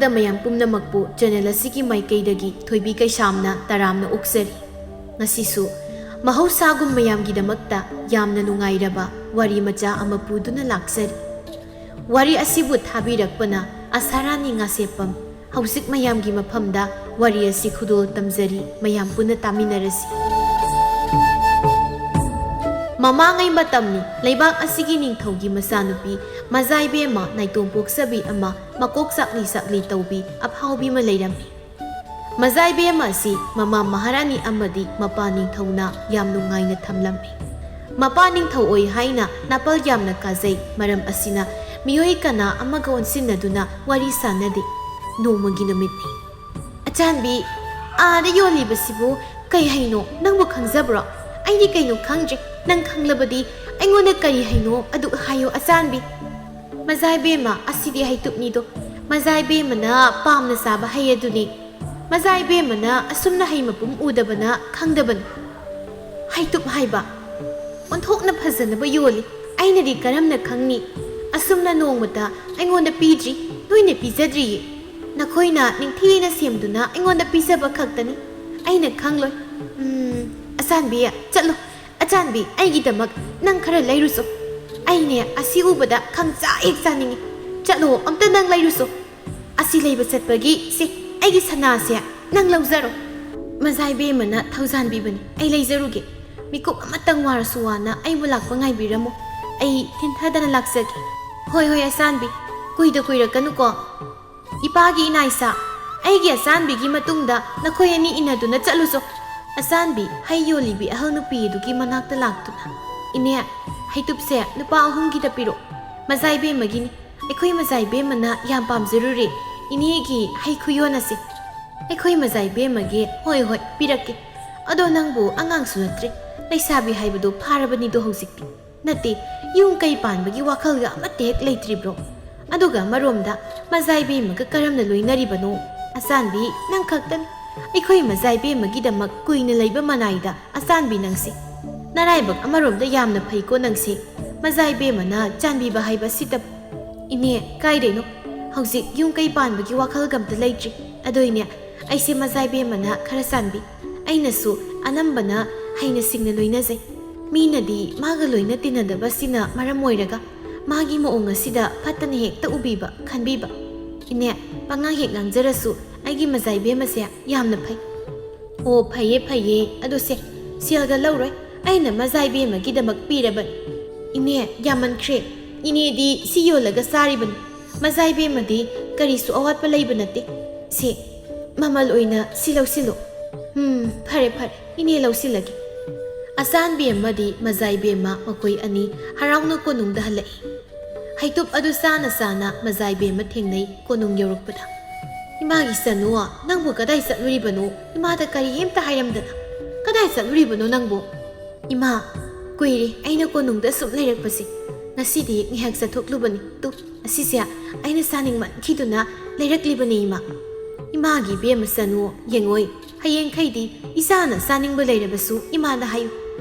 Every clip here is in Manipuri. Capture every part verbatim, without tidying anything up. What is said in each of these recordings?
ꯃꯌꯥꯝ ꯄꯨꯝꯅꯃꯛꯄꯨ ꯆꯦꯅꯦꯜ ꯑꯁꯤꯒꯤ ꯃꯥꯏꯀꯩꯗꯒꯤ ꯊꯣꯏꯕꯤ ꯀꯩꯁꯥꯝꯅ ꯇꯔꯥꯝꯅ ꯑꯣꯛꯆꯔꯤ꯫ ꯉꯁꯤꯁꯨ ꯃꯍꯧꯁꯥꯒꯨꯝ ꯃꯌꯥꯝꯒꯤꯗꯃꯛꯇ ꯌꯥꯝꯅ ꯅꯨꯡꯉꯥꯏꯔꯕ ꯋꯥꯔꯤ ꯃꯆꯥ ꯑꯃ ꯄꯨꯗꯨꯅ ꯂꯥꯛꯆꯔꯤ꯫ ꯋꯥꯔꯤ ꯑꯁꯤꯕꯨ ꯊꯥꯕꯤꯔꯛꯄꯅ ꯑꯁꯥꯔꯥꯅꯤ ꯉꯥꯁꯦꯞꯄꯝ꯫ ꯍꯧꯖꯤꯛ ꯃꯌꯥꯝꯒꯤ ꯃꯐꯝꯗ ꯋꯥꯔꯤ ꯑꯁꯤ ꯈꯨꯗꯣꯜ ꯇꯝꯖꯔꯤ, ꯃꯌꯥꯝ ꯄꯨꯟꯅ ꯇꯥꯃꯤꯟꯅꯔꯁꯤ꯫ ꯃꯃꯥꯡꯉꯩ ꯃꯇꯝꯅꯤ, ꯂꯩꯕꯥꯛ ꯑꯁꯤꯒꯤ ꯅꯤꯡꯊꯧꯒꯤ ꯃꯆꯥꯅꯨꯄꯤ ꯃꯖꯥꯏꯕꯦꯝꯃ ꯅꯥꯏꯇꯣꯝ ꯄꯣꯛꯆꯕꯤ ꯑꯃ ꯃꯀꯣꯛ ꯆꯥꯛꯂꯤ ꯆꯥꯛꯂꯤ ꯇꯧꯕꯤ ꯑꯐꯥꯎꯕꯤ ꯑꯃ ꯂꯩꯔꯝꯃꯤ꯫ ꯃꯖꯥꯏꯕꯦꯝꯃ ꯑꯁꯤ ꯃꯃꯥ ꯃꯍꯥꯔꯥꯅꯤ ꯑꯃꯗꯤ ꯃꯄꯥ ꯅꯤꯡꯊꯧꯅ ꯌꯥꯝ ꯅꯨꯡꯉꯥꯏꯅ ꯊꯝꯂꯝꯃꯤ꯫ ꯃꯄꯥ ꯅꯤꯡꯊꯧ ꯑꯣꯏ ꯍꯥꯏꯅ ꯅꯥꯄꯜ ꯌꯥꯝꯅ ꯀꯥꯖꯩ, ꯃꯔꯝ ꯑꯁꯤꯅ ꯃꯤꯑꯣꯏ ꯀꯅꯥ ꯑꯃꯒ ꯑꯣꯟꯁꯤꯟꯅꯗꯨꯅ ꯋꯥꯔꯤ ꯁꯥꯅꯗꯦ꯫ ꯅꯣꯡꯃꯒꯤ ꯅꯨꯃꯤꯠꯅꯤ꯫ "ꯑꯆꯥꯟꯕꯤ, ꯑꯥꯗ ꯌꯣꯜꯂꯤꯕꯁꯤꯕꯨ ꯀꯩ ꯍꯩꯅꯣ? ꯅꯪꯕꯨ ꯈꯪꯖꯕ꯭ꯔꯣ?" "ꯑꯩꯗꯤ ꯀꯩꯅꯣ ꯈꯪꯗ꯭ꯔꯦ꯫ ꯅꯪ ꯈꯪꯂꯕꯗꯤ ꯑꯩꯉꯣꯟꯗ ꯀꯔꯤ ꯍꯩꯅꯣ ꯑꯗꯨ ꯍꯥꯏꯌꯨ ꯑꯆꯥꯟꯕꯤ꯫" "ꯃꯖꯥꯏꯕꯦꯝꯃ, ꯑꯁꯤꯗꯤ ꯍꯩꯇꯨꯞꯅꯤꯗꯣ꯫ ꯃꯖꯥꯏꯕꯦꯝꯃꯅ ꯄꯥꯝꯅ ꯆꯥꯕ ꯍꯩ ꯑꯗꯨꯅꯤ꯫ ꯃꯖꯥꯏꯕꯦꯝꯃꯅ ꯑꯁꯨꯝꯅ ꯍꯩ ꯃꯄꯨꯝ ꯎꯗꯕꯅ ꯈꯪꯗꯕꯅꯤ꯫" "ꯍꯩꯇꯨꯞ ꯍꯥꯏꯕ? ꯑꯣꯟꯊꯣꯛꯅ ꯐꯖꯅꯕ ꯌꯣꯜꯂꯤ꯫ ꯑꯩꯅꯗꯤ ꯀꯔꯝꯅ ꯈꯪꯅꯤ? ꯑꯁꯨꯝꯅ ꯅꯣꯡꯃꯇ ꯑꯩꯉꯣꯟꯗ ꯄꯤꯗ꯭ꯔꯤ, ꯅꯣꯏꯅ ꯄꯤꯖꯗ꯭ꯔꯤꯌꯦ꯫ ꯅꯈꯣꯏꯅ ꯅꯤꯡꯊꯤꯅ ꯁꯦꯝꯗꯨꯅ ꯑꯩꯉꯣꯟꯗ ꯄꯤꯖꯕ ꯈꯛꯇꯅꯤ꯫ ꯑꯩꯅ ꯈꯪꯂꯣꯏ꯫ ꯎꯝ, ꯑꯆꯥꯟꯕꯤ, ꯆꯠꯂꯣ꯫ ꯑꯆꯥꯟꯕꯤ, ꯑꯩꯒꯤꯗꯃꯛ ꯅꯪ ꯈꯔ ꯂꯩꯔꯨꯆꯣ꯫ ꯑꯩꯅꯦ, ꯑꯁꯤ ꯎꯕꯗ ꯈꯪꯆꯥ ꯍꯦꯛ ꯆꯥꯅꯤꯡꯉꯤ꯫ ꯆꯠꯂꯣ, ꯑꯝꯇ ꯅꯪ ꯂꯩꯔꯨꯆꯣ꯫ ꯑꯁꯤ ꯂꯩꯕ ꯆꯠꯄꯒꯤ ꯁꯦ, ꯑꯩꯒꯤ ꯁꯅꯥꯁꯦ ꯅꯪ ꯂꯧꯖꯔꯣ꯫" ꯃꯖꯥꯏꯕꯦꯝꯃꯅ ꯊꯧꯖꯥꯟꯕꯤꯕꯅꯤ꯫ "ꯑꯩ ꯂꯩꯖꯔꯨꯒꯦ꯫ ꯃꯤꯀꯨꯞ ꯑꯃꯇꯪ ꯋꯥꯔꯁꯨ ꯋꯥꯅ ꯑꯩꯕꯨ ꯂꯥꯛꯄ ꯉꯥꯏꯕꯤꯔꯝꯃꯨ꯫ ꯑꯩ ꯊꯤꯟꯊꯗꯅ ꯂꯥꯛꯆꯒꯦ꯫" "ꯍꯣꯏ, ꯍꯣꯏ, ꯑꯆꯥꯟꯕꯤ꯫ ꯀꯨꯏꯗ ꯀꯨꯏꯔꯛꯀꯅꯨꯀꯣ꯫ ꯏꯄꯥꯒꯤ ꯏꯅꯥꯏꯁꯥ, ꯑꯩꯒꯤ ꯑꯆꯥꯟꯕꯤꯒꯤ ꯃꯇꯨꯡꯗ ꯅꯈꯣꯏ ꯑꯅꯤ ꯏꯟꯅꯗꯨꯅ ꯆꯠꯂꯨꯆꯣ꯫" ꯑꯆꯥꯟꯕꯤ ꯍꯩ ꯌꯣꯜꯂꯤꯕꯤ ꯑꯍꯜ ꯅꯨꯄꯤ ꯑꯗꯨꯒꯤ ꯃꯅꯥꯛꯇ ꯂꯥꯛꯇꯨꯅ, "ꯏꯅꯦ, ꯍꯩꯇꯨꯞꯁꯦ ꯂꯨꯄꯥ ꯑꯍꯨꯝꯒꯤꯗ ꯄꯤꯔꯣ꯫ ꯃꯖꯥꯏꯕꯦꯝꯃꯒꯤꯅꯤ꯫ ꯑꯩꯈꯣꯏ ꯃꯖꯥꯏꯕꯦꯝꯃꯅ ꯌꯥꯝ ꯄꯥꯝꯖꯔꯨꯔꯦ꯫ ꯏꯅꯦꯒꯤ ꯍꯩ ꯈꯨꯌꯣꯟ ꯑꯁꯦ꯫" "ꯑꯩꯈꯣꯏ ꯃꯖꯥꯏꯕꯦꯝꯃꯒꯤ? ꯍꯣꯏ, ꯍꯣꯏ, ꯄꯤꯔꯛꯀꯦ꯫ ꯑꯗꯣ ꯅꯪꯕꯨ ꯑꯉꯥꯡꯁꯨ ꯅꯠꯇ꯭ꯔꯦ, ꯂꯩꯁꯥꯕꯤ ꯍꯥꯏꯕꯗꯣ ꯐꯥꯔꯕꯅꯤꯗꯣ ꯍꯧꯖꯤꯛꯇꯤ꯫ ꯅꯠꯇꯦ, ꯌꯨꯝ ꯀꯩ ꯄꯥꯟꯕꯒꯤ ꯋꯥꯈꯜꯒ ꯑꯃꯠꯇ ꯍꯦꯛ ꯂꯩꯇ꯭ꯔꯤꯕ꯭ꯔꯣ? ꯑꯗꯨꯒ ꯑꯃꯔꯣꯝꯗ ꯃꯖꯥꯏꯕꯦꯝꯃꯒ ꯀꯔꯝꯅ ꯂꯣꯏꯅꯔꯤꯕꯅꯣ? ꯑꯆꯥꯟꯕꯤ, ꯅꯪ ꯈꯛꯇꯅꯤ꯫ ꯑꯩꯈꯣꯏ ꯃꯖꯥꯏꯕꯦꯝꯃꯒꯤꯗꯃꯛ ꯀꯨꯏꯅ ꯂꯩꯕ ꯃꯅꯥꯏꯗ ꯑꯆꯥꯟꯕꯤ ꯅꯪꯁꯦ꯫ ꯅꯔꯥꯏꯕꯛ ꯑꯃꯔꯣꯝꯗ ꯌꯥꯝꯅ ꯐꯩꯀꯣ ꯅꯪꯁꯦ꯫ ꯃꯖꯥꯏꯕꯦꯝꯃꯅ ꯆꯥꯟꯕꯤꯕ ꯍꯥꯏꯕ ꯑꯁꯤꯇꯕꯨ꯫" "ꯏꯅꯦ, ꯀꯥꯏꯗꯩꯅꯣ? ꯍꯧꯖꯤꯛ ꯌꯨꯝ ꯀꯩ ꯄꯥꯟꯕꯒꯤ ꯋꯥꯈꯜꯒ ꯑꯝꯇ ꯂꯩꯇ꯭ꯔꯤ꯫ ꯑꯗꯨꯏꯅꯦ ꯑꯩꯁꯦ ꯃꯖꯥꯏꯕꯦꯝꯃꯅ ꯈꯔ ꯆꯥꯟꯕꯤ꯫ ꯑꯩꯅꯁꯨ ꯑꯅꯝꯕꯅ ꯍꯩꯅ ꯁꯤꯡꯅ ꯂꯣꯏꯅꯖꯩ꯫ ꯃꯤꯅꯗꯤ ꯃꯥꯒ ꯂꯣꯏꯅ ꯇꯤꯟꯅꯗꯕꯁꯤꯅ ꯃꯔꯝ ꯑꯣꯏꯔꯒ ꯃꯥꯒꯤ ꯃꯑꯣꯡ ꯑꯁꯤꯗ ꯐꯠꯇꯅ ꯍꯦꯛꯇ ꯎꯕꯤꯕ, ꯈꯟꯕꯤꯕ꯫ ꯏꯅꯦ, ꯄꯉꯥꯡ ꯍꯦꯛ ꯉꯥꯡꯖꯔꯁꯨ ꯑꯩꯒꯤ ꯃꯖꯥꯏꯕꯦꯝꯃꯁꯦ ꯌꯥꯝꯅ ꯐꯩ꯫ ꯑꯣ, ꯐꯩꯌꯦ, ꯐꯩꯌꯦ꯫ ꯑꯗꯨ ꯁꯦ, ꯁꯦꯜꯒ ꯂꯧꯔꯣꯏ꯫ ꯑꯩꯅ ꯃꯖꯥꯏꯕꯦꯝꯃꯒꯤꯗꯃꯛ ꯄꯤꯔꯕꯅꯤ꯫ ꯏꯅꯦ, ꯌꯥꯝꯃꯟꯈ꯭ꯔꯦ꯫ ꯏꯅꯦꯗꯤ ꯁꯤ ꯌꯣꯜꯂꯒ ꯆꯥꯔꯤꯕꯅꯤ꯫ ꯃꯖꯥꯏꯕꯦꯝꯃꯗꯤ ꯀꯔꯤꯁꯨ ꯑꯋꯥꯠꯄ ꯂꯩꯕ ꯅꯠꯇꯦ꯫ ꯁꯦ, ꯃꯃꯜ ꯑꯣꯏꯅ ꯁꯤ ꯂꯧꯁꯤꯜꯂꯨ꯫ ꯎꯝ, ꯐꯔꯦ, ꯐꯔꯦ꯫ ꯏꯅꯦ ꯂꯧꯁꯤꯜꯂꯒꯦ꯫ ꯑꯆꯥꯟꯕꯤ ꯑꯃꯗꯤ ꯃꯖꯥꯏꯕꯦꯝꯃ ꯃꯈꯣꯏ ꯑꯅꯤ ꯍꯔꯥꯎꯅ ꯀꯣꯅꯨꯡꯗ ꯍꯜꯂꯛꯏ꯫ ꯍꯩꯇꯨꯞ ꯑꯗꯨ ꯆꯥꯅ ꯆꯥꯅ ꯃꯖꯥꯏꯕꯦꯝꯃ ꯊꯦꯡꯅꯩ ꯀꯣꯅꯨꯡ ꯌꯧꯔꯛꯄꯗ꯫ "ꯏꯃꯥꯒꯤ ꯆꯅꯨ, ꯅꯪꯕꯨ ꯀꯗꯥꯏ ꯆꯠꯂꯨꯔꯤꯕꯅꯣ? ꯏꯃꯥꯗ ꯀꯔꯤ ꯑꯝꯇ ꯍꯥꯏꯔꯝꯗꯅ꯫ ꯀꯗꯥꯏ ꯆꯠꯂꯨꯔꯤꯕꯅꯣ ꯅꯪꯕꯨ?" "ꯏꯃꯥ, ꯀꯨꯏꯔꯦ ꯑꯩꯅ ꯀꯣꯅꯨꯡꯗ ꯁꯨꯝ ꯂꯩꯔꯛꯄꯁꯦ꯫ ꯉꯁꯤꯗꯤ ꯉꯥꯏꯍꯥꯛ ꯆꯠꯊꯣꯛꯂꯨꯕꯅꯤ꯫ ꯇꯨ, ꯑꯁꯤꯁꯦ ꯑꯩꯅ ꯆꯥꯅꯤꯡꯃꯟꯈꯤꯗꯨꯅ ꯂꯩꯔꯛꯂꯤꯕꯅꯤ, ꯏꯃꯥ꯫" "ꯏꯃꯥꯒꯤ ꯏꯕꯦꯝꯃ ꯆꯅꯨ, ꯌꯦꯡꯉꯣꯏ, ꯍꯌꯦꯡꯈꯩꯗꯤ ꯏꯆꯥꯅ ꯆꯥꯅꯤꯡꯕ ꯂꯩꯔꯕꯁꯨ ꯏꯃꯥꯗ ꯍꯥꯏꯌꯨ꯫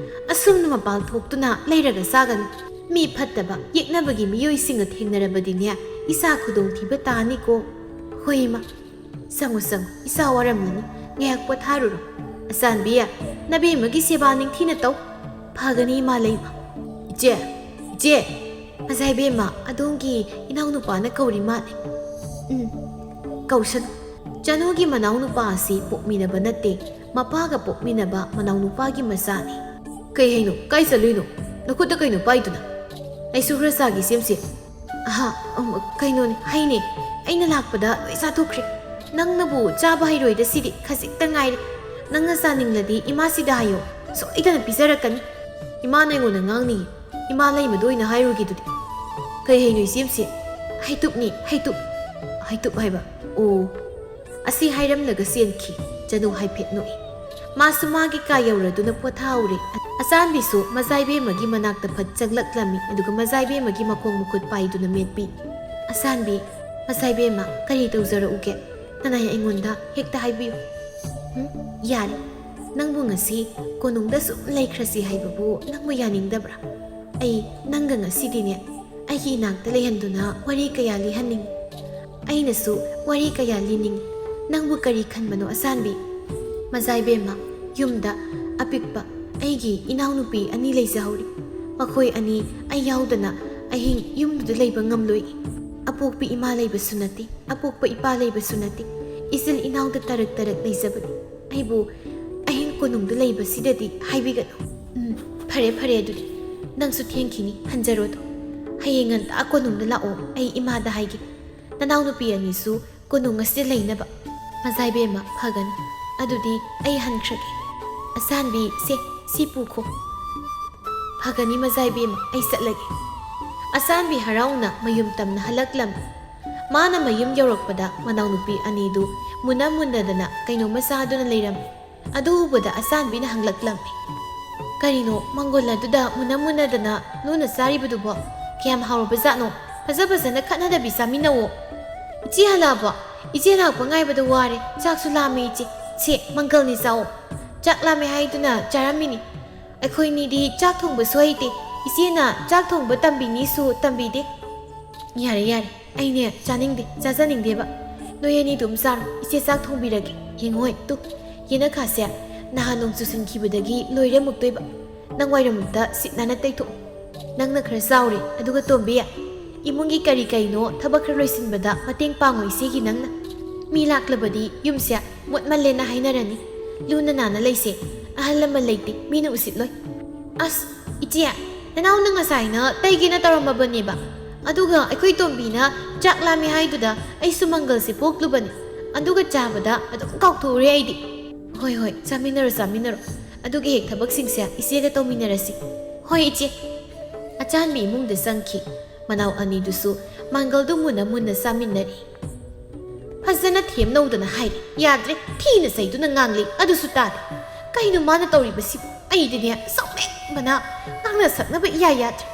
ꯑꯁꯨꯝꯅ ꯃꯄꯥꯜ ꯊꯣꯛꯇꯨꯅ ꯂꯩꯔꯒ ꯆꯥꯒꯅꯨ꯫ ꯃꯤ ꯐꯠꯇꯕ, ꯌꯦꯛꯅꯕꯒꯤ ꯃꯤꯑꯣꯏꯁꯤꯡꯒ ꯊꯦꯡꯅꯔꯕꯗꯤꯅꯦ, ꯏꯆꯥ ꯈꯨꯗꯣꯡꯊꯤꯕ ꯇꯥꯅꯤꯀꯣ꯫" "ꯍꯣꯏ, ꯏꯃꯥ꯫ ꯆꯪꯉꯨ, ꯆꯪꯉꯨ, ꯏꯆꯥ ꯋꯥꯔꯝꯂꯅꯤ꯫ ꯉꯥꯏꯍꯥꯛ ꯄꯣꯊꯥꯔꯨꯔꯣ꯫ ꯑꯆꯥꯟꯕꯤ, ꯅꯕꯦꯝꯃꯒꯤ ꯁꯦꯕꯥ ꯅꯤꯡꯊꯤꯅ ꯇꯧ꯫ ꯐꯒꯅꯤ, ꯏꯃꯥ ꯂꯩꯃ꯫" "ꯏꯆꯦ, ꯏꯆꯦ!" "ꯃꯖꯥ ꯏꯕꯦꯝꯃ, ꯑꯗꯣꯝꯒꯤ ꯏꯅꯥꯎꯅꯨꯄꯥꯅ ꯀꯧꯔꯤ ꯃꯥꯜꯂꯦ꯫" "ꯎꯝ, ꯀꯧꯁꯅꯨ꯫" ꯆꯅꯨꯒꯤ ꯃꯅꯥꯎꯅꯨꯄꯥ ꯑꯁꯤ ꯄꯣꯛꯃꯤꯟꯅꯕ ꯅꯠꯇꯦ, ꯃꯄꯥꯒ ꯄꯣꯛꯃꯤꯟꯅꯕ ꯃꯅꯥꯎꯅꯨꯄꯥꯒꯤ ꯃꯆꯥꯅꯤ꯫ "ꯀꯩ ꯍꯥꯏꯅꯣ? ꯀꯥꯏ ꯆꯠꯂꯨꯏꯅꯣ? ꯅꯈꯨꯠꯇ ꯀꯩꯅꯣ ꯄꯥꯏꯗꯨꯅ?" "ꯑꯩꯁꯨ ꯈꯔ ꯆꯥꯒꯦ, ꯁꯦꯝꯁꯦ꯫" "ꯑꯍꯥ, ꯎꯝ, ꯀꯩꯅꯣꯅꯦ, ꯍꯩꯅꯦ꯫ ꯑꯩꯅ ꯂꯥꯛꯄꯗ ꯂꯣꯏ ꯆꯥꯊꯣꯛꯈ꯭ꯔꯦ꯫ ꯅꯪꯅꯕꯨ ꯆꯥꯕ ꯍꯩꯔꯣꯏꯗ ꯁꯤꯗꯤ, ꯈꯖꯤꯛꯇ ꯉꯥꯏꯔꯦ꯫ ꯅꯪꯅ ꯆꯥꯅꯤꯡꯂꯗꯤ ꯏꯃꯥꯁꯤꯗ ꯍꯥꯏꯌꯣ, ꯁꯣꯏꯗꯅ ꯄꯤꯖꯔꯛꯀꯅꯤ꯫" "ꯏꯃꯥꯅ ꯑꯩꯉꯣꯟꯗ ꯉꯥꯡꯅꯤꯌꯦ꯫ ꯏꯃꯥ ꯂꯩꯃꯗ ꯑꯣꯏꯅ ꯍꯥꯏꯔꯨꯒꯦ ꯑꯗꯨꯗꯤ꯫" "ꯀꯩ ꯍꯩꯅꯣ, ꯏꯆꯦꯝꯁꯦ?" "ꯍꯩꯇꯨꯞꯅꯤ, ꯍꯩꯇꯨꯞ꯫" "ꯍꯩꯇꯨꯞ ꯍꯥꯏꯕ? ꯑꯣ꯫" ꯑꯁꯤ ꯍꯥꯏꯔꯝꯂꯒ ꯆꯦꯟꯈꯤ꯫ ꯆꯅꯨ ꯍꯥꯏꯐꯦꯠ ꯅꯣꯛꯏ꯫ ꯃꯥꯁꯨ ꯃꯥꯒꯤ ꯀꯥ ꯌꯧꯔꯗꯨꯅ ꯄꯣꯊꯥꯍꯧꯔꯦ꯫ ꯑꯆꯥꯟꯕꯤꯁꯨ ꯃꯖꯥ ꯏꯕꯦꯝꯃꯒꯤ ꯃꯅꯥꯛꯇ ꯐꯠ ꯆꯪꯂꯛꯂꯝꯃꯤ, ꯑꯗꯨꯒ ꯃꯖꯥ ꯏꯕꯦꯝꯃꯒꯤ ꯃꯈꯣꯡ ꯃꯈꯨꯠ ꯄꯥꯏꯗꯨꯅ ꯃꯦꯠꯄꯤ꯫ "ꯑꯆꯥꯟꯕꯤ, ꯃꯖꯥ ꯏꯕꯦꯝꯃ, ꯀꯔꯤ ꯇꯧꯖꯔꯛꯎꯒꯦ? ꯅꯅꯥꯏ ꯑꯩꯉꯣꯟꯗ ꯍꯦꯛꯇ ꯍꯥꯏꯕꯤꯌꯨ꯫" "ꯎꯝ, ꯌꯥꯔꯦ꯫ ꯅꯪꯕꯨ ꯉꯁꯤ ꯀꯣꯅꯨꯡꯗ ꯁꯨꯝ ꯂꯩꯈ꯭ꯔꯁꯤ ꯍꯥꯏꯕꯕꯨ ꯅꯪꯕꯨ ꯌꯥꯅꯤꯡꯗꯕ꯭ꯔꯥ? ꯑꯩ ꯅꯪꯒ ꯉꯁꯤꯗꯤꯅꯦ, ꯑꯩꯒꯤ ꯏꯅꯥꯛꯇ ꯂꯩꯍꯟꯗꯨꯅ ꯋꯥꯔꯤ ꯀꯌꯥ ꯂꯤꯍꯟꯅꯤꯡꯏ꯫" ꯑꯩꯅꯁꯨ ꯋꯥꯔꯤ ꯀꯌꯥ ꯂꯤꯅꯤꯡꯏ꯫ ꯅꯪꯕꯨ ꯀꯔꯤ ꯈꯟꯕꯅꯣ ꯑꯁꯥꯟꯕꯤ? ꯃꯖꯥꯏꯕꯦꯝꯃ, ꯌꯨꯝꯗ ꯑꯄꯤꯛꯄ ꯑꯩꯒꯤ ꯏꯅꯥꯎꯅꯨꯄꯤ ꯑꯅꯤ ꯂꯩꯖꯍꯧꯔꯤ꯫ ꯃꯈꯣꯏ ꯑꯅꯤ ꯑꯩ ꯌꯥꯎꯗꯅ ꯑꯍꯤꯡ ꯌꯨꯝꯗꯨꯗ ꯂꯩꯕ ꯉꯝꯂꯣꯏ꯫ ꯑꯄꯣꯛꯄꯤ ꯏꯃꯥ ꯂꯩꯕꯁꯨ ꯅꯠꯇꯦ, ꯑꯄꯣꯛꯄ ꯏꯄꯥ ꯂꯩꯕꯁꯨ ꯅꯠꯇꯦ꯫ ꯏꯆꯤꯜ ꯏꯅꯥꯎꯗ ꯇꯔꯛ ꯇꯔꯛ ꯂꯩꯖꯕꯅꯤ꯫ ꯑꯩꯕꯨ ꯑꯍꯤꯡ ꯀꯣꯅꯨꯡꯗ ꯂꯩꯕꯁꯤꯗꯗꯤ ꯍꯥꯏꯕꯤꯒꯅꯨ꯫ ꯎꯝ, ꯐꯔꯦ, ꯐꯔꯦ, ꯑꯗꯨꯗꯤ ꯅꯪꯁꯨ ꯊꯦꯡꯈꯤꯅꯤ, ꯍꯟꯖꯔꯣꯗꯣ꯫ ꯍꯌꯦꯡ ꯉꯟꯇꯥ ꯀꯣꯅꯨꯡꯗ ꯂꯥꯛꯑꯣ, ꯑꯩ ꯏꯃꯥꯗ ꯍꯥꯏꯒꯦ꯫ ꯅꯅꯥꯎꯅꯨꯄꯤ ꯑꯅꯤꯁꯨ ꯀꯣꯅꯨꯡ ꯑꯁꯤꯗ ꯂꯩꯅꯕ꯫ ꯃꯖꯥꯏꯕꯦꯝꯃ, ꯐꯒꯅꯤ꯫ ꯑꯗꯨꯗꯤ ꯑꯩ ꯍꯟꯈ꯭ꯔꯒꯦ꯫ ꯑꯁꯥꯟꯕꯤ, ꯁꯦ, ꯁꯤ ꯄꯨꯈꯣ꯫ ꯐꯒꯅꯤ ꯃꯖꯥꯏꯕꯦꯝꯃ, ꯑꯩ ꯆꯠꯂꯒꯦ꯫ ꯑꯁꯥꯟꯕꯤ ꯍꯔꯥꯎꯅ ꯃꯌꯨꯝ ꯇꯝꯅ ꯍꯜꯂꯛꯂꯝꯃꯤ꯫ ꯃꯥꯅ ꯃꯌꯨꯝ ꯌꯧꯔꯛꯄꯗ ꯃꯅꯥꯎꯅꯨꯄꯤ ꯑꯅꯤꯗꯨ ꯃꯨꯟꯅ ꯃꯨꯟꯅꯗꯅ ꯀꯩꯅꯣꯝꯃ ꯆꯥꯗꯨꯅ ꯂꯩꯔꯝꯃꯤ꯫ ꯑꯗꯨ ꯎꯕꯗ ꯑꯁꯥꯟꯕꯤꯅ ꯍꯪꯂꯛꯂꯝꯃꯤ, "ꯀꯔꯤꯅꯣ ꯃꯪꯒꯣꯜ ꯑꯗꯨꯗ ꯃꯨꯟꯅ ꯃꯨꯟꯅꯗꯅ ꯂꯣꯟꯅ ꯆꯥꯔꯤꯕꯗꯨꯕꯣ? ꯀꯌꯥꯝ ꯍꯥꯎꯔꯕꯖꯥꯠꯅꯣ? ꯐꯖ ꯐꯖꯅ ꯈꯠꯅꯗꯕꯤ ꯆꯥꯃꯤꯟꯅꯧꯑꯣ꯫" "ꯏꯆꯦ ꯍꯜꯂꯛꯑꯕꯣ? ꯏꯆꯦ ꯂꯥꯛꯄ ꯉꯥꯏꯕꯗ ꯋꯥꯔꯦ꯫ ꯆꯥꯛꯁꯨ ꯂꯥꯝꯃꯦ ꯏꯆꯦ꯫ ꯁꯦ, ꯃꯪꯒꯜꯅꯤ ꯆꯥꯎꯑꯣ꯫" "ꯆꯥꯛ ꯂꯥꯝꯃꯦ ꯍꯥꯏꯗꯨꯅ ꯆꯥꯔꯝꯃꯤꯅꯤ꯫ ꯑꯩꯈꯣꯏꯅꯤꯗꯤ ꯆꯥꯛ ꯊꯣꯡꯕꯁꯨ ꯍꯩꯇꯦ꯫ ꯏꯆꯦꯅ ꯆꯥꯛ ꯊꯣꯡꯕ ꯇꯝꯕꯤꯅꯤꯁꯨ ꯇꯝꯕꯤꯗꯦ꯫" "ꯌꯥꯔꯦ, ꯌꯥꯔꯦ꯫ ꯑꯩꯅꯦ ꯆꯥꯅꯤꯡꯗꯦ, ꯆꯥꯖꯅꯤꯡꯗꯦꯕ꯫ ꯅꯣꯏ ꯑꯅꯤ ꯑꯗꯨꯝ ꯆꯥꯔꯣ꯫ ꯏꯆꯦ ꯆꯥꯛ ꯊꯣꯡꯕꯤꯔꯒꯦ꯫ ꯌꯦꯡꯉꯣꯏ ꯇꯨ, ꯌꯦꯅꯈꯥꯁꯦ ꯅꯍꯥꯟ ꯅꯣꯡ ꯆꯨꯁꯤꯟꯈꯤꯕꯗꯒꯤ ꯂꯣꯏꯔꯦ ꯑꯃꯨꯛꯇꯣꯏꯕ꯫ ꯅꯪ ꯋꯥꯏꯔꯝ ꯑꯝꯇ ꯁꯤꯠ ꯅꯥꯟꯅ ꯇꯩꯊꯣꯛꯑꯣ꯫ ꯅꯪꯅ ꯈꯔ ꯆꯥꯎꯔꯦ, ꯑꯗꯨꯒ ꯇꯣꯝꯕꯤ, ꯏꯃꯨꯡꯒꯤ ꯀꯔꯤ ꯀꯔꯤꯅꯣ ꯊꯕꯛ ꯈꯔ ꯂꯣꯏꯁꯤꯟꯕꯗ ꯃꯇꯦꯡ ꯄꯥꯡꯉꯣ ꯏꯆꯦꯒꯤ ꯅꯪꯅ꯫ ꯃꯤ ꯂꯥꯛꯂꯕꯗꯤ ꯌꯨꯝꯁꯦ ꯃꯣꯠꯃꯜꯂꯦꯅ ꯍꯥꯏꯅꯔꯅꯤ꯫ ꯂꯨꯅ ꯅꯥꯟꯅ ꯂꯩꯁꯦ꯫ ꯑꯍꯜ ꯂꯃꯟ ꯂꯩꯇꯦ, ꯃꯤꯅ ꯎꯁꯤꯠꯂꯣꯏ꯫" "ꯑꯁ, ꯏꯆꯦ, ꯅꯅꯥꯎꯅ ꯉꯁꯥꯏꯅ ꯇꯩꯒꯦꯅ ꯇꯧꯔꯝꯃꯕꯅꯦꯕ꯫ ꯑꯗꯨꯒ ꯑꯩꯈꯣꯏ ꯇꯣꯝꯕꯤꯅ ꯆꯥꯛ ꯂꯥꯝꯃꯦ ꯍꯥꯏꯗꯨꯗ ꯑꯩꯁꯨ ꯃꯪꯒꯜꯁꯦ ꯄꯣꯛꯂꯨꯕꯅꯤ꯫ ꯑꯗꯨꯒ ꯆꯥꯕꯗ ꯑꯗꯨꯝ ꯀꯥꯎꯊꯣꯛꯎꯔꯦ ꯑꯩꯗꯤ꯫" "ꯍꯣꯏ, ꯍꯣꯏ, ꯆꯥꯃꯤꯟꯅꯔꯣ, ꯆꯥꯃꯤꯟꯅꯔꯣ꯫ ꯑꯗꯨꯒ ꯍꯦꯛ ꯊꯕꯛꯁꯤꯡꯁꯦ ꯏꯆꯦꯒ ꯇꯧꯃꯤꯟꯅꯔꯁꯤ꯫" "ꯍꯣꯏ, ꯏꯆꯦ꯫" ꯑꯆꯥꯟꯕꯤ ꯏꯃꯨꯡꯗ ꯆꯪꯈꯤ꯫ ꯃꯅꯥꯎ ꯑꯅꯤꯗꯨꯁꯨ ꯃꯪꯒꯜꯗꯨ ꯃꯨꯟꯅ ꯃꯨꯟꯅ ꯆꯥꯃꯤꯟꯅꯔꯤ꯫ ꯐꯖꯅ ꯊꯦꯝꯅꯧꯗꯅ ꯍꯥꯏꯔꯦ꯫ ꯌꯥꯗ꯭ꯔꯦ, ꯊꯤꯅ ꯆꯩꯗꯨꯅ ꯉꯥꯡꯂꯤ, ꯑꯗꯨꯁꯨ ꯇꯥꯗꯦ꯫ ꯀꯩꯅꯣ ꯃꯥꯅ ꯇꯧꯔꯤꯕꯁꯤꯕꯨ? ꯑꯩꯗꯤꯅꯦ, ꯁꯥꯎꯅꯤꯡꯕꯅ ꯉꯥꯡꯅ ꯁꯛꯅꯕ ꯏꯌꯥ ꯌꯥꯗ꯭ꯔꯦ꯫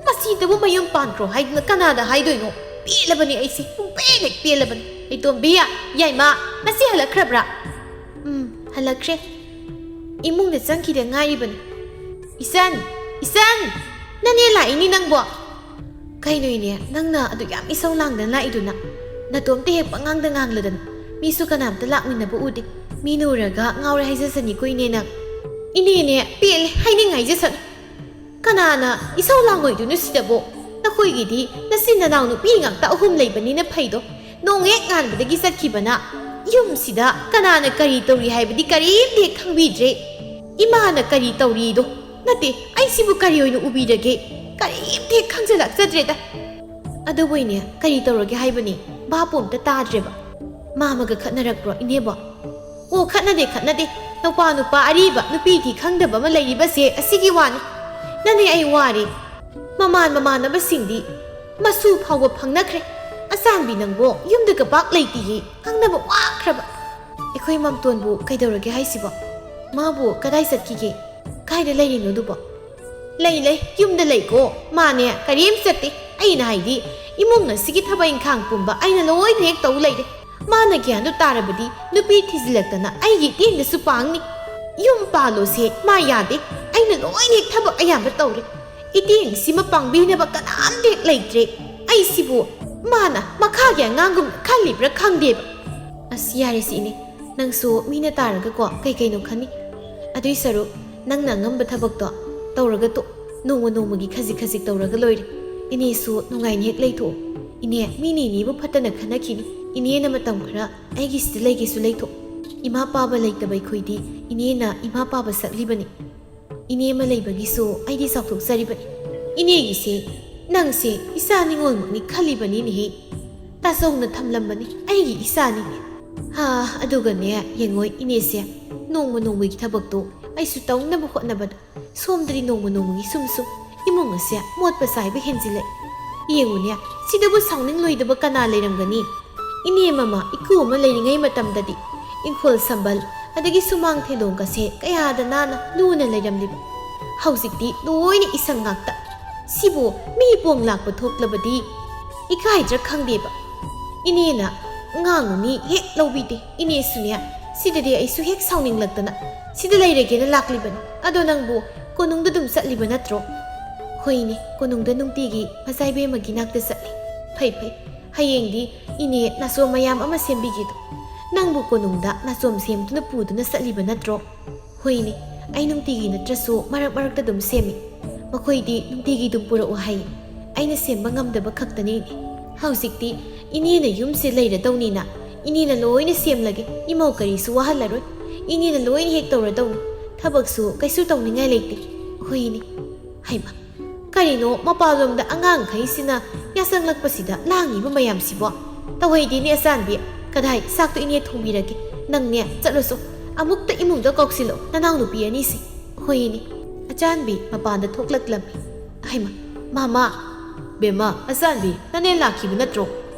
ꯃꯁꯤꯗꯕꯨ ꯃꯌꯨꯝ ꯄꯥꯟꯈ꯭ꯔꯣ ꯍꯥꯏꯗꯨꯅ ꯀꯅꯥꯗ ꯍꯥꯏꯗꯣꯏꯅꯣ? ꯄꯦꯜꯂꯕꯅꯤ ꯑꯩꯁꯦ, ꯄꯨꯡꯄꯦꯟ ꯍꯦꯛ ꯄꯦꯜꯂꯕꯅꯤ꯫ ꯑꯩ ꯇꯣꯝꯕꯤ, ꯌꯥꯏꯃ, ꯉꯁꯤ ꯍꯜꯂꯛꯈ꯭ꯔꯕ꯭ꯔꯥ? ꯎꯝ, ꯍꯜꯂꯛꯈ꯭ꯔꯦ꯫ ꯏꯃꯨꯡꯗ ꯆꯪꯈꯤꯗ ꯉꯥꯏꯔꯤꯕꯅꯤ꯫ ꯏꯆꯟ, ꯏꯆꯟ! ꯅꯅꯦ ꯂꯥꯛꯏꯅꯤ ꯅꯪꯕꯣ꯫ ꯀꯩꯅꯣ ꯏꯅꯦ, ꯅꯪꯅ ꯑꯗꯨ ꯌꯥꯝ ꯏꯁꯧ ꯂꯥꯡꯗꯅ ꯂꯥꯛꯏꯗꯨꯅ? ꯅꯇꯣꯝꯇ ꯍꯦꯛ ꯄꯉꯥꯡꯗ ꯉꯥꯡꯂꯗꯅ꯫ ꯃꯤꯁꯨ ꯀꯅꯥꯝꯇ ꯂꯥꯛꯃꯤꯟꯅꯕ ꯎꯗꯦ꯫ ꯃꯤꯅ ꯎꯔꯒ ꯉꯥꯎꯔꯦ ꯍꯥꯏꯖꯁꯅꯤꯀꯣ ꯏꯅꯦ ꯅꯪ꯫ ꯏꯅꯦꯅꯦ, ꯄꯦꯜꯂꯦ, ꯍꯥꯏꯅꯤꯡ ꯍꯥꯏꯖꯁꯅꯨ꯫ ꯀꯅꯥꯅ ꯏꯁꯧ ꯂꯥꯡꯉꯣꯏꯗꯣꯏꯅꯣ ꯁꯤꯗꯕꯣ? ꯅꯈꯣꯏꯒꯤꯗꯤ ꯅꯆꯤꯟ ꯅꯅꯥꯎ ꯅꯨꯄꯤ ꯉꯥꯛꯇ ꯑꯍꯨꯝ ꯂꯩꯕꯅꯤꯅ ꯐꯩꯗꯣ꯫ ꯅꯣꯡ ꯍꯦꯛ ꯉꯥꯟꯕꯗꯒꯤ ꯆꯠꯈꯤꯕꯅ꯫ ꯌꯨꯝꯁꯤꯗ ꯀꯅꯥꯅ ꯀꯔꯤ ꯇꯧꯔꯤ ꯍꯥꯏꯕꯗꯤ ꯀꯔꯤꯝꯇ ꯍꯦꯛ ꯈꯪꯕꯤꯗ꯭ꯔꯦ꯫ ꯏꯃꯥꯅ ꯀꯔꯤ ꯇꯧꯔꯤꯗꯣ? ꯅꯠꯇꯦ, ꯑꯩꯁꯤꯕꯨ ꯀꯔꯤ ꯑꯣꯏꯅ ꯎꯕꯤꯔꯒꯦ? ꯀꯔꯤꯝꯇ ꯍꯦꯛ ꯈꯪꯖꯜꯂꯛꯆꯗ꯭ꯔꯦꯗ꯫ ꯑꯗꯨꯕꯨ ꯏꯅꯦ, ꯀꯔꯤ ꯇꯧꯔꯒꯦ ꯍꯥꯏꯕꯅꯤ? ꯚꯥꯞꯄꯨ ꯑꯝꯇ ꯇꯥꯗ꯭ꯔꯦꯕ꯫ ꯃꯥꯃꯒ ꯈꯠꯅꯔꯛꯄ꯭ꯔꯣ ꯏꯅꯦꯕꯣ? ꯑꯣ, ꯈꯠꯅꯗꯦ, ꯈꯠꯅꯗꯦ꯫ ꯅꯨꯄꯥ, ꯅꯨꯄꯥ ꯑꯔꯤꯕ, ꯅꯨꯄꯤ ꯊꯤ ꯈꯪꯗꯕ ꯑꯃ ꯂꯩꯔꯤꯕꯁꯦ ꯑꯁꯤꯒꯤ ꯋꯥꯅꯤ꯫ ꯅꯅꯦ, ꯑꯩ ꯋꯥꯔꯦ꯫ ꯃꯃꯥꯟ ꯃꯃꯥꯟꯅꯕꯁꯤꯡꯗꯤ ꯃꯁꯨ ꯐꯥꯎꯕ ꯐꯪꯅꯈ꯭ꯔꯦ꯫ ꯑꯆꯥꯟꯕꯤ ꯅꯪꯕꯣ, ꯌꯨꯝꯗꯒ ꯄꯥꯛ ꯂꯩꯇꯤꯌꯦ꯫ ꯈꯪꯅꯕ ꯋꯥꯈ꯭ꯔꯕ꯫ ꯑꯩꯈꯣꯏ ꯃꯝꯇꯣꯟꯕꯨ ꯀꯩꯗꯧꯔꯒꯦ ꯍꯥꯏꯁꯤꯕꯣ? ꯃꯥꯕꯨ ꯀꯗꯥꯏ ꯆꯠꯈꯤꯒꯦ? ꯀꯥꯏꯗ ꯂꯩꯔꯤꯅꯣ ꯑꯗꯨꯕꯣ? ꯂꯩ, ꯂꯩ, ꯌꯨꯝꯗ ꯂꯩꯀꯣ꯫ ꯃꯥꯅꯦ, ꯀꯔꯤꯝ ꯆꯠꯇꯦ꯫ ꯑꯩꯅ ꯍꯥꯏꯗꯤ, ꯏꯃꯨꯡ ꯑꯁꯤꯒꯤ ꯊꯕꯛ ꯏꯪꯈꯥꯡ ꯄꯨꯝꯕ ꯑꯩꯅ ꯂꯣꯏꯅ ꯍꯦꯛ ꯇꯧ ꯂꯩꯔꯦ꯫ ꯃꯥꯅ ꯒ꯭ꯌꯥꯟꯗꯨ ꯇꯥꯔꯕꯗꯤ ꯅꯨꯄꯤ ꯊꯤꯖꯤꯜꯂꯛꯇꯅ ꯑꯩꯒꯤ ꯏꯇꯦꯡꯗꯁꯨ ꯄꯥꯡꯅꯤ꯫ ꯌꯨꯝ ꯄꯥꯜꯂꯣꯁꯦ ꯃꯥ ꯌꯥꯗꯦ꯫ ꯑꯩꯅ ꯂꯣꯏꯅ ꯍꯦꯛ ꯊꯕꯛ ꯑꯌꯥꯝꯕ ꯇꯧꯔꯦ꯫ ꯏꯇꯦꯡꯁꯤꯃ ꯄꯥꯡꯕꯤꯅꯕ ꯀꯅꯥꯝꯇ ꯍꯦꯛ ꯂꯩꯇ꯭ꯔꯦ꯫ ꯑꯩꯁꯤꯕꯨ ꯃꯥꯅ ꯃꯈꯥꯒꯤ ꯑꯉꯥꯡꯒꯨꯝꯅ ꯈꯜꯂꯤꯕ꯭ꯔꯥ ꯈꯪꯗꯦꯕ꯫ ꯑꯁ, ꯌꯥꯔꯦꯁꯦ ꯏꯅꯦ, ꯅꯪꯁꯨ ꯃꯤꯅ ꯇꯥꯔꯒꯀꯣ ꯀꯩ ꯀꯩꯅꯣ ꯈꯟꯅꯤ꯫ ꯑꯗꯨꯏ ꯁꯔꯨꯛ ꯅꯪꯅ ꯑꯉꯝꯕ ꯊꯕꯛꯇꯣ ꯇꯧꯔꯒ ꯇꯣꯛ꯫ ꯅꯣꯡꯃ ꯅꯣꯡꯃꯒꯤ ꯈꯖꯤꯛ ꯈꯖꯤꯛ ꯇꯧꯔꯒ ꯂꯣꯏꯔꯦ꯫ ꯏꯅꯦꯁꯨ ꯅꯨꯡꯉꯥꯏꯅ ꯍꯦꯛ ꯂꯩꯊꯣꯛꯑꯣ꯫ ꯏꯅꯦ, ꯃꯤꯅ ꯏꯅꯦꯕꯨ ꯐꯠꯇꯅ ꯈꯟꯅꯈꯤꯅꯤ꯫ ꯏꯅꯦꯅ ꯃꯇꯝ ꯈꯔ ꯑꯩꯒꯤꯁꯤꯗ ꯂꯩꯒꯦꯁꯨ ꯂꯩꯊꯣꯛ꯫ ꯏꯃꯥ ꯄꯥꯕ ꯂꯩꯇꯕ ꯑꯩꯈꯣꯏꯗꯤ ꯏꯅꯦꯅ ꯏꯃꯥ ꯄꯥꯕ ꯁꯛꯂꯤꯕꯅꯤ꯫ ꯏꯅꯦ ꯑꯃ ꯂꯩꯕꯒꯤꯁꯨ ꯑꯩꯗꯤ ꯆꯥꯎꯊꯣꯛꯆꯔꯤꯕꯅꯤ꯫ ꯏꯅꯦꯒꯤꯁꯦ ꯅꯪꯁꯦ ꯏꯆꯥ ꯅꯤꯉꯣꯜꯃꯛꯅꯤ ꯈꯜꯂꯤꯕꯅꯤꯅꯦꯍꯦ꯫ ꯇꯥꯆꯧꯅ ꯊꯝꯂꯝꯕꯅꯤ ꯑꯩꯒꯤ ꯏꯆꯥꯅꯤ꯫ ꯍꯥ, ꯑꯗꯨꯒꯅꯦ, ꯌꯦꯡꯉꯣꯏ ꯏꯅꯦꯁꯦ, ꯅꯣꯡꯃ ꯅꯣꯡꯃꯒꯤ ꯊꯕꯛꯇꯣ ꯑꯩꯁꯨ ꯇꯧꯅꯕ ꯍꯣꯠꯅꯕꯗ ꯁꯣꯝꯗꯗꯤ ꯅꯣꯡꯃ ꯅꯣꯡꯃꯒꯤ ꯁꯨꯝ ꯁꯨꯝ ꯏꯃꯨꯡ ꯑꯁꯦ ꯃꯣꯠꯄ ꯆꯥꯏꯕ ꯍꯦꯟꯖꯤꯜꯂꯛꯏ꯫ ꯌꯦꯡꯉꯨꯅꯦ, ꯁꯤꯗꯕꯨ ꯁꯥꯎꯅꯤꯡꯂꯣꯏꯗꯕ ꯀꯅꯥ ꯂꯩꯔꯝꯒꯅꯤ? ꯏꯅꯦ ꯃꯃꯥ ꯏꯀꯨ ꯑꯃ ꯂꯩꯔꯤꯉꯩ ꯃꯇꯝꯗꯗꯤ ꯏꯪꯈꯣꯜ ꯁꯝꯕꯜ ꯑꯗꯒꯤ ꯁꯨꯃꯥꯡ ꯊꯦꯂꯣꯡꯒꯁꯦ ꯀꯌꯥꯗ ꯅꯥꯟꯅ ꯂꯨꯅ ꯂꯩꯔꯝꯂꯤꯕ꯫ ꯍꯧꯖꯤꯛꯇꯤ ꯂꯣꯏꯅ ꯏꯁꯪ ꯉꯥꯛꯇ꯫ ꯁꯤꯕꯨ ꯃꯤ ꯄꯣꯡ ꯂꯥꯛꯄ ꯊꯣꯛꯂꯕꯗꯤ ꯏꯀꯥꯏꯗ꯭ꯔꯥ ꯈꯪꯗꯦꯕ꯫ ꯏꯅꯦꯅ ꯉꯥꯡꯉꯨꯅꯤ ꯍꯦꯛ ꯂꯧꯕꯤꯗꯦ꯫ ꯏꯅꯦꯁꯨꯅꯦ, ꯁꯤꯗꯗꯤ ꯑꯩꯁꯨ ꯍꯦꯛ ꯁꯥꯎꯅꯤꯡꯂꯛꯇꯅ ꯁꯤꯗ ꯂꯩꯔꯒꯦꯅ ꯂꯥꯛꯂꯤꯕꯅꯤ꯫ ꯑꯗꯣ ꯅꯪꯕꯨ ꯀꯣꯅꯨꯡꯗ ꯑꯗꯨꯝ ꯆꯠꯂꯤꯕ ꯅꯠꯇ꯭ꯔꯣ? ꯍꯣꯏꯅꯦ, ꯀꯣꯅꯨꯡꯗ ꯅꯨꯡꯇꯤꯒꯤ ꯃꯆꯥ ꯏꯕꯦꯝꯃꯒꯤ ꯅꯥꯛꯇ ꯆꯠꯂꯤ꯫ ꯐꯩ, ꯐꯩ꯫ ꯍꯌꯦꯡꯗꯤ ꯏꯅꯦ ꯅꯥꯆꯣꯝ ꯃꯌꯥꯝ ꯑꯃ ꯁꯦꯝꯕꯤꯒꯦꯗꯣ꯫ ꯅꯪꯕꯨ ꯀꯣꯅꯨꯡꯗ ꯅꯥꯆꯣꯝ ꯁꯦꯝꯗꯨꯅ ꯄꯨꯗꯨꯅ ꯆꯠꯂꯤꯕ ꯅꯠꯇ꯭ꯔꯣ? ꯍꯣꯏꯅꯦ, ꯑꯩ ꯅꯨꯡꯇꯤꯒꯤ ꯅꯠꯇ꯭ꯔꯁꯨ ꯃꯔꯛ ꯃꯔꯛꯇ ꯑꯗꯨꯝ ꯁꯦꯝꯃꯤ꯫ ꯃꯈꯣꯏꯗꯤ ꯅꯨꯡꯇꯤꯒꯤ ꯑꯗꯨꯝ ꯄꯨꯔꯛꯑꯣ ꯍꯥꯏꯌꯦ꯫ ꯑꯩꯅ ꯁꯦꯝꯕ ꯉꯝꯗꯕ ꯈꯛꯇꯅꯦ ꯏꯅꯦ꯫ ꯍꯧꯖꯤꯛꯇꯤ ꯏꯅꯦꯅ ꯌꯨꯝꯁꯦ ꯂꯩꯔꯗꯧꯅꯤꯅ ꯏꯅꯦꯅ ꯂꯣꯏꯅ ꯁꯦꯝꯂꯒꯦ꯫ ꯏꯃꯧ ꯀꯔꯤꯁꯨ ꯋꯥꯍꯜꯂꯔꯣꯏ꯫ ꯏꯅꯦꯅ ꯂꯣꯏꯅ ꯍꯦꯛ ꯇꯧꯔꯗꯧꯅꯤ꯫ ꯊꯕꯛꯁꯨ ꯀꯩꯁꯨ ꯇꯧꯅꯤꯡꯉꯥꯏ ꯂꯩꯇꯦ꯫ ꯍꯣꯏ ꯏꯅꯦ꯫ ꯍꯩꯃ, ꯀꯔꯤꯅꯣ ꯃꯄꯥꯟꯂꯣꯝꯗ ꯑꯉꯥꯡꯈꯩꯁꯤꯅ ꯌꯥꯆꯪꯂꯛꯄꯁꯤꯗ ꯂꯥꯡꯉꯤꯕ ꯃꯌꯥꯝꯁꯤꯕꯣ? ꯇꯧꯍꯩꯗꯦꯅꯦ ꯑꯆꯥꯟꯕꯤ, ꯀꯗꯥꯏ ꯆꯥꯛꯇꯣ ꯏꯅꯦ ꯊꯣꯡꯕꯤꯔꯒꯦ꯫ ꯅꯪꯅꯦ ꯆꯠꯂꯣꯁꯨ, ꯑꯃꯨꯛꯇ ꯏꯃꯨꯡꯗ ꯀꯧꯁꯤꯜꯂꯣ ꯅꯅꯥꯎꯅꯨꯄꯤ ꯑꯅꯤꯁꯦ꯫ ꯍꯣꯏ ꯏꯅꯦ꯫ ꯑꯆꯥꯟꯕꯤ ꯃꯄꯥꯟꯗ ꯊꯣꯛꯂꯛꯂꯝꯃꯤ꯫ ꯍꯩꯃ, ꯃꯥꯃꯥ꯫ ꯕꯦꯝꯃ, ꯑꯆꯥꯟꯕꯤ, ꯅꯅꯦ ꯂꯥꯛꯈꯤꯕ ꯅꯠꯇ꯭ꯔꯣ?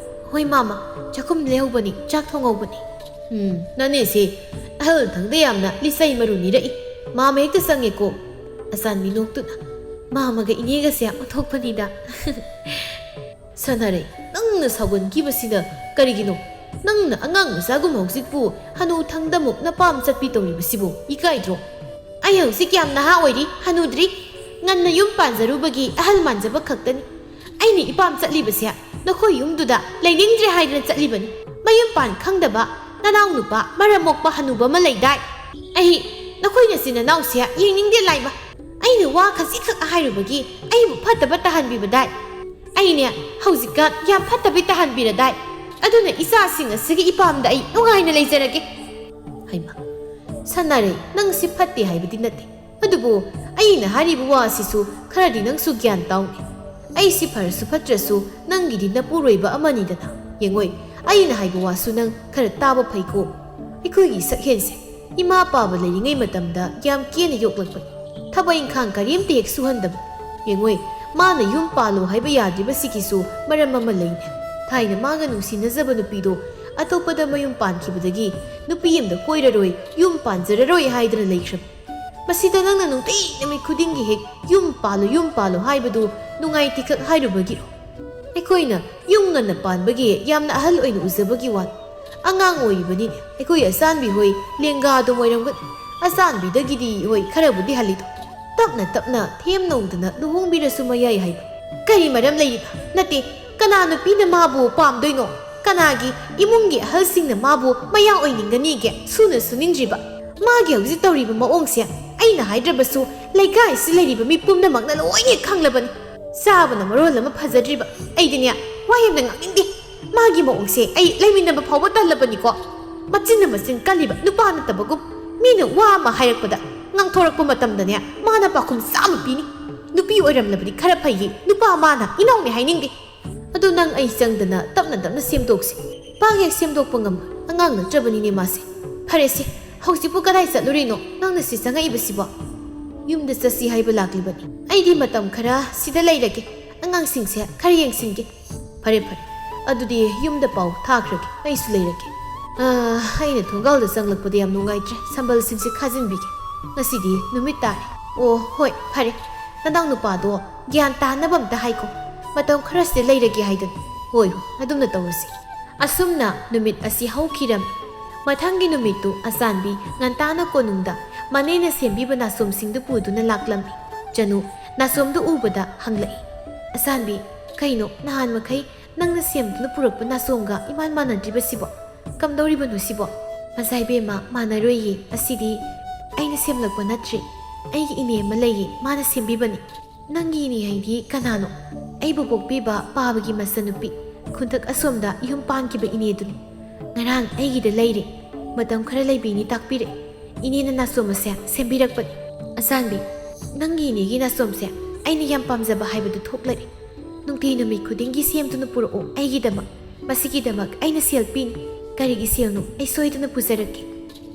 ꯍꯣꯏ ꯃꯥꯃꯥ, ꯆꯥꯛꯈꯨꯝ ꯂꯩꯍꯧꯕꯅꯤ, ꯆꯥꯛ ꯊꯣꯡꯍꯧꯕꯅꯤ꯫ ꯎꯝ, ꯅꯅꯦꯁꯦ ꯑꯍꯜ ꯊꯪꯗ ꯌꯥꯝꯅ ꯂꯤꯆꯩ ꯃꯔꯨ ꯅꯤꯔꯛꯏ꯫ ꯃꯥꯃ ꯍꯦꯛꯇ ꯆꯪꯉꯦꯀꯣ꯫ ꯑꯆꯥꯟꯕꯤ ꯅꯣꯛꯇꯨꯅ, ꯃꯥꯃꯒ ꯏꯅꯦꯒꯁꯦ ꯑꯣꯟꯊꯣꯛꯄꯅꯤꯗ꯫ ꯁꯥꯟꯅꯔꯩ, ꯅꯪꯅ ꯁꯥꯎꯒꯟꯈꯤꯕꯁꯤꯅ ꯀꯔꯤꯒꯤꯅꯣ? ꯅꯪꯅ ꯑꯉꯥꯡ ꯃꯆꯥꯒꯨꯝ ꯍꯧꯖꯤꯛꯄꯨ ꯍꯅꯨ ꯊꯪꯗꯃꯨꯛ ꯅꯄꯥꯝ ꯆꯠꯄꯤ ꯇꯧꯔꯤꯕꯁꯤꯕꯨ ꯏꯀꯥꯏꯗ꯭ꯔꯣ? ꯑꯩ ꯍꯧꯖꯤꯛ ꯌꯥꯝ ꯅꯍꯥ ꯑꯣꯏꯔꯤ, ꯍꯅꯨꯗ꯭ꯔꯤ꯫ ꯉꯟꯅ ꯌꯨꯝ ꯄꯥꯟꯖꯔꯨꯕꯒꯤ ꯑꯍꯜ ꯃꯥꯟꯖꯕ ꯈꯛꯇꯅꯤ꯫ ꯑꯩꯅ ꯏꯄꯥꯝ ꯆꯠꯂꯤꯕꯁꯦ ꯅꯈꯣꯏ ꯌꯨꯝꯗꯨꯗ ꯂꯩꯅꯤꯡꯗ꯭ꯔꯦ ꯍꯥꯏꯗꯅ ꯆꯠꯂꯤꯕꯅꯤ꯫ ꯃꯌꯨꯝ ꯄꯥꯟ ꯈꯪꯗꯕ ꯅꯅꯥꯎ ꯅꯨꯄꯥ ꯃꯔꯝ ꯃꯣꯛꯄ ꯍꯅꯨꯕ ꯑꯃ ꯂꯩꯗꯥꯏ? ꯑꯩ ꯅꯈꯣꯏ ꯅꯆꯤꯟ ꯅꯅꯥꯎꯁꯦ ꯌꯦꯡꯅꯤꯡꯗꯦ ꯂꯥꯏꯃ꯫ ꯑꯩꯅ ꯋꯥ ꯈꯖꯤꯛꯈꯛ ꯍꯥꯏꯔꯨꯕꯒꯤ ꯑꯩꯕꯨ ꯐꯠꯇꯕ ꯇꯥꯍꯟꯕꯤꯕꯗꯥꯏ? ꯑꯩꯅꯦ ꯍꯧꯖꯤꯛꯀꯥꯟ ꯌꯥꯝ ꯐꯠꯇꯕꯤ ꯇꯥꯍꯟꯕꯤꯔꯗꯥꯏ? ꯑꯗꯨꯅ ꯏꯆꯥꯁꯤꯡ ꯑꯁꯤꯒꯤ ꯏꯄꯥꯝꯗ ꯑꯩ ꯅꯨꯡꯉꯥꯏꯅ ꯂꯩꯖꯔꯒꯦ꯫ ꯍꯩꯃ, ꯁꯥꯟꯅꯔꯩ, ꯅꯪꯁꯤ ꯐꯠꯇꯦ ꯍꯥꯏꯕꯗꯤ ꯅꯠꯇꯦ꯫ ꯑꯗꯨꯕꯨ ꯑꯩꯅ ꯍꯥꯏꯔꯤꯕ ꯋꯥ ꯑꯁꯤꯁꯨ ꯈꯔꯗꯤ ꯅꯪꯁꯨ ꯒ꯭ꯌꯥꯟ ꯇꯥꯎꯅꯦ꯫ ꯑꯩꯁꯤ ꯐꯔꯁꯨ ꯐꯠꯇ꯭ꯔꯁꯨ ꯅꯪꯒꯤꯗꯤ ꯅꯄꯨꯔꯣꯏꯕ ꯑꯃꯅꯤꯗꯅ꯫ ꯌꯦꯡꯉꯣꯏ, ꯑꯩꯅ ꯍꯥꯏꯕ ꯋꯥꯁꯨ ꯅꯪ ꯈꯔ ꯇꯥꯕ ꯐꯩꯀꯣ꯫ ꯑꯩꯈꯣꯏꯒꯤ ꯁꯛꯍꯦꯟꯁꯦ ꯏꯃꯥ ꯄꯥꯕ ꯂꯩꯔꯤꯉꯩ ꯃꯇꯝꯗ ꯌꯥꯝ ꯀꯦꯅ ꯌꯣꯛꯂꯛꯄꯅꯤ꯫ ꯊꯕꯛ ꯏꯪꯈꯥꯡ ꯀꯔꯤꯝꯇ ꯍꯦꯛ ꯁꯨꯍꯟꯗꯕ꯫ ꯌꯦꯡꯉꯣꯏ, ꯃꯥꯅ ꯌꯨꯝ ꯄꯥꯜꯂꯣ ꯍꯥꯏꯕ ꯌꯥꯗ꯭ꯔꯤꯕꯁꯤꯒꯤꯁꯨ ꯃꯔꯝ ꯑꯃ ꯂꯩꯅꯦ꯫ ꯊꯥꯏꯅ ꯃꯥꯒ ꯅꯨꯡꯁꯤꯅꯖꯕ ꯅꯨꯄꯤꯗꯣ ꯑꯇꯣꯞꯄꯗ ꯃꯌꯨꯝ ꯄꯥꯟꯈꯤꯕꯗꯒꯤ ꯅꯨꯄꯤ ꯑꯃꯗ ꯀꯣꯏꯔꯔꯣꯏ, ꯌꯨꯝ ꯄꯥꯟꯖꯔꯔꯣꯏ ꯍꯥꯏꯗꯅ ꯂꯩꯈ꯭ꯔꯕ꯫ ꯃꯁꯤꯗ ꯅꯪꯅ ꯅꯨꯡꯇꯤ ꯅꯨꯃꯤꯠ ꯈꯨꯗꯤꯡꯒꯤ ꯍꯦꯛ "ꯌꯨꯝ ꯄꯥꯜꯂꯨ, ꯌꯨꯝ ꯄꯥꯜꯂꯨ" ꯍꯥꯏꯕꯗꯨ ꯅꯨꯡꯉꯥꯏꯇꯦꯈꯛ ꯍꯥꯏꯔꯨꯕꯒꯤꯔꯣ? ꯑꯩꯈꯣꯏꯅ ꯌꯨꯝ ꯉꯟꯅ ꯄꯥꯟꯕꯒꯤ ꯌꯥꯝꯅ ꯑꯍꯜ ꯑꯣꯏꯅ ꯎꯖꯕꯒꯤ ꯋꯥꯅꯤ꯫ ꯑꯉꯥꯡ ꯑꯣꯏꯔꯤꯕꯅꯤꯅꯦ꯫ ꯑꯩꯈꯣꯏ ꯑꯆꯥꯟꯕꯤ ꯍꯣꯏ ꯂꯦꯡꯒꯥ ꯑꯗꯨꯝ ꯑꯣꯏꯔꯝꯒꯅꯤ꯫ ꯑꯆꯥꯟꯕꯤꯗꯒꯤꯗꯤ ꯍꯣꯏ ꯈꯔꯕꯨꯗꯤ ꯍꯜꯂꯤꯗꯣ꯫ ꯇꯞꯅ ꯇꯞꯅ ꯊꯦꯝ ꯅꯧꯗꯅ ꯂꯨꯍꯣꯡꯕꯤꯔꯁꯨ ꯃꯌꯥꯏ ꯍꯥꯏꯕ꯫ ꯀꯔꯤ ꯃꯔꯝ ꯂꯩꯔꯤꯕ? ꯅꯠꯇꯦ, ꯀꯅꯥ ꯅꯨꯄꯤꯅ ꯃꯥꯕꯨ ꯄꯥꯝꯗꯣꯏꯅꯣ? ꯀꯅꯥꯒꯤ ꯏꯃꯨꯡꯒꯤ ꯑꯍꯜꯁꯤꯡꯅ ꯃꯥꯕꯨ ꯃꯌꯥ ꯑꯣꯏꯅꯤꯡꯒꯅꯤꯒꯦ? ꯁꯨꯅ ꯁꯨꯅꯤꯡꯗ꯭ꯔꯤꯕ꯫ ꯃꯥꯒꯤ ꯍꯧꯖꯤꯛ ꯇꯧꯔꯤꯕ ꯃꯑꯣꯡꯁꯦ ꯑꯩꯅ ꯍꯥꯏꯗ꯭ꯔꯕꯁꯨ ꯂꯩꯀꯥꯏꯁꯤ ꯂꯩꯔꯤꯕ ꯃꯤ ꯄꯨꯝꯅꯃꯛꯅ ꯂꯣꯏꯅ ꯈꯪꯂꯕꯅꯤ꯫ ꯆꯥꯕꯅ ꯃꯔꯣꯜ ꯑꯃ ꯐꯖꯗ꯭ꯔꯤꯕ꯫ ꯑꯩꯗꯤꯅꯦ, ꯋꯥ ꯌꯥꯝꯅ ꯉꯥꯡꯅꯤꯡꯗꯦ꯫ ꯃꯥꯒꯤ ꯃꯑꯣꯡꯁꯦ ꯑꯩ ꯂꯩꯃꯤꯟꯅꯕ ꯐꯥꯎꯕ ꯇꯜꯂꯕꯅꯤꯀꯣ꯫ ꯃꯆꯤꯟꯅ ꯃꯆꯤꯟ ꯀꯜꯂꯤꯕ ꯅꯨꯄꯥ ꯅꯠꯇꯕꯒꯨꯝ꯫ ꯃꯤꯅ ꯋꯥ ꯑꯃ ꯍꯥꯏꯔꯛꯄꯗ, ꯉꯥꯡꯊꯣꯔꯛꯄ ꯃꯇꯝꯗꯅꯦ, ꯃꯥꯅ ꯄꯥꯎꯈꯨꯝ ꯆꯥꯝꯃ ꯄꯤꯅꯤ꯫ ꯅꯨꯄꯤ ꯑꯣꯏꯔꯝꯂꯕꯗꯤ ꯈꯔ ꯐꯩꯌꯦ, ꯅꯨꯄꯥ ꯃꯥꯅ ꯏꯅꯥꯎꯅꯦ ꯍꯥꯏꯅꯤꯡꯗꯦ꯫ ꯑꯗꯨ ꯅꯪ ꯑꯩ ꯆꯪꯗꯅ ꯇꯞꯅ ꯇꯞꯅ ꯁꯦꯝꯗꯣꯛꯁꯤ꯫ ꯄꯥꯛ ꯍꯦꯛ ꯁꯦꯝꯗꯣꯛꯄ ꯉꯝꯕ ꯑꯉꯥꯡ ꯅꯠꯇ꯭ꯔꯕꯅꯤꯅꯦ ꯃꯥꯁꯦ꯫ ꯐꯔꯦꯁꯦ, ꯍꯧꯖꯤꯛꯄꯨ ꯀꯗꯥꯏ ꯆꯠꯂꯨꯔꯤꯅꯣ ꯅꯪꯅ ꯁꯤ ꯆꯪꯉꯛꯏꯕꯁꯤꯕꯣ? ꯌꯨꯝꯗ ꯆꯠꯁꯤ ꯍꯥꯏꯕ ꯂꯥꯛꯂꯤꯕꯅꯤ꯫ ꯑꯩꯗꯤ ꯃꯇꯝ ꯈꯔ ꯁꯤꯗ ꯂꯩꯔꯒꯦ, ꯑꯉꯥꯡꯁꯤꯡꯁꯦ ꯈꯔ ꯌꯦꯡꯁꯤꯟꯒꯦ꯫ ꯐꯔꯦ, ꯐꯔꯦ꯫ ꯑꯗꯨꯗꯤ ꯌꯨꯝꯗ ꯄꯥꯎ ꯊꯥꯈ꯭ꯔꯒꯦ, ꯑꯩꯁꯨ ꯂꯩꯔꯒꯦ꯫ ꯑꯥ, ꯑꯩꯅ ꯊꯣꯡꯒꯥꯜꯗ ꯆꯪꯂꯛꯄꯗ ꯌꯥꯝ ꯅꯨꯡꯉꯥꯏꯇ꯭ꯔꯦ꯫ ꯁꯝꯕꯜꯁꯤꯡꯁꯦ ꯈꯥꯖꯤꯟꯕꯤꯒꯦ꯫ ꯉꯁꯤꯗꯤ ꯅꯨꯃꯤꯠ ꯇꯥꯔꯦ꯫ ꯑꯣ, ꯍꯣꯏ, ꯐꯔꯦ꯫ ꯅꯅꯥꯎ ꯅꯨꯄꯥꯗꯣ ꯒ꯭ꯌꯥꯟ ꯇꯥꯅꯕ ꯑꯝꯇ ꯍꯥꯏꯈꯣ꯫ ꯃꯇꯝ ꯈꯔꯁꯤꯗ ꯂꯩꯔꯒꯦ ꯍꯥꯏꯗꯅ꯫ ꯍꯣꯏ, ꯍꯣꯏ, ꯑꯗꯨꯝꯅ ꯇꯧꯔꯁꯤ꯫ ꯑꯁꯨꯝꯅ ꯅꯨꯃꯤꯠ ꯑꯁꯤ ꯍꯧꯈꯤꯔꯝꯃꯤ꯫ ꯃꯊꯪꯒꯤ ꯅꯨꯃꯤꯠꯇꯨ ꯑꯆꯥꯟꯕꯤ ꯉꯟꯇꯥꯅ ꯀꯣꯅꯨꯡꯗ ꯃꯅꯦꯅ ꯁꯦꯝꯕꯤꯕ ꯅꯥꯆꯣꯝꯁꯤꯡꯗꯨ ꯄꯨꯗꯨꯅ ꯂꯥꯛꯂꯝꯃꯤ꯫ ꯆꯅꯨ ꯅꯥꯆꯣꯝꯗꯨ ꯎꯕꯗ ꯍꯪꯂꯛꯏ, "ꯑꯆꯥꯟꯕꯤ, ꯀꯩꯅꯣ ꯅꯍꯥꯟ ꯃꯈꯩ ꯅꯪꯅ ꯁꯦꯝꯗꯨꯅ ꯄꯨꯔꯛꯄ ꯅꯥꯆꯣꯝꯒ ꯏꯃꯥꯟ ꯃꯥꯟꯅꯗ꯭ꯔꯤꯕꯁꯤꯕꯣ? ꯀꯝꯗꯧꯔꯤꯕꯅꯣ ꯁꯤꯕꯣ?" "ꯃꯆꯥ ꯏꯕꯦꯝꯃ, ꯃꯥꯟꯅꯔꯣꯏꯌꯦ꯫ ꯑꯁꯤꯗꯤ ꯑꯩꯅ ꯁꯦꯝꯂꯛꯄ ꯅꯠꯇ꯭ꯔꯦ꯫ ꯑꯩꯒꯤ ꯏꯅꯦ ꯑꯃ ꯂꯩꯌꯦ, ꯃꯥꯅ ꯁꯦꯝꯕꯤꯕꯅꯤ꯫" "ꯅꯪꯒꯤ ꯏꯅꯦ ꯍꯥꯏꯗꯤ ꯀꯅꯥꯅꯣ?" "ꯑꯩꯕꯨ ꯄꯣꯛꯄꯤꯕ ꯄꯥꯕꯒꯤ ꯃꯆꯟꯅꯨꯄꯤ, ꯈꯨꯟꯊꯛ ꯑꯁꯣꯝꯗ ꯌꯨꯝ ꯄꯥꯟꯈꯤꯕ ꯏꯅꯦꯗꯨꯅꯤ꯫ ꯉꯔꯥꯡ ꯑꯩꯒꯤꯗ ꯂꯩꯔꯦ꯫ ꯃꯇꯝ ꯈꯔ ꯂꯩꯕꯤꯅꯤ ꯇꯥꯛꯄꯤꯔꯦ꯫ ꯏꯅꯦꯅ ꯅꯥꯆꯣꯝ ꯑꯁꯦ ꯁꯦꯝꯕꯤꯔꯛꯄꯅꯤ꯫" "ꯑꯆꯥꯟꯕꯤ, ꯅꯪꯒꯤ ꯏꯅꯦꯒꯤ ꯅꯥꯆꯣꯝꯁꯦ ꯑꯩꯅ ꯌꯥꯝ ꯄꯥꯝꯖꯕ ꯍꯥꯏꯕꯗꯨ ꯊꯣꯛꯂꯔꯦ꯫ ꯅꯨꯡꯇꯤ ꯅꯨꯃꯤꯠ ꯈꯨꯗꯤꯡꯒꯤ ꯁꯦꯝꯗꯨꯅ ꯄꯨꯔꯛꯎ ꯑꯩꯒꯤꯗꯃꯛ꯫ ꯃꯁꯤꯒꯤꯗꯃꯛ ꯑꯩꯅ ꯁꯦꯜ ꯄꯤꯅꯤ꯫ ꯀꯔꯤꯒꯤ ꯁꯦꯜꯅꯣ? ꯑꯩ ꯁꯣꯏꯗꯅ ꯄꯨꯖꯔꯛꯀꯦ꯫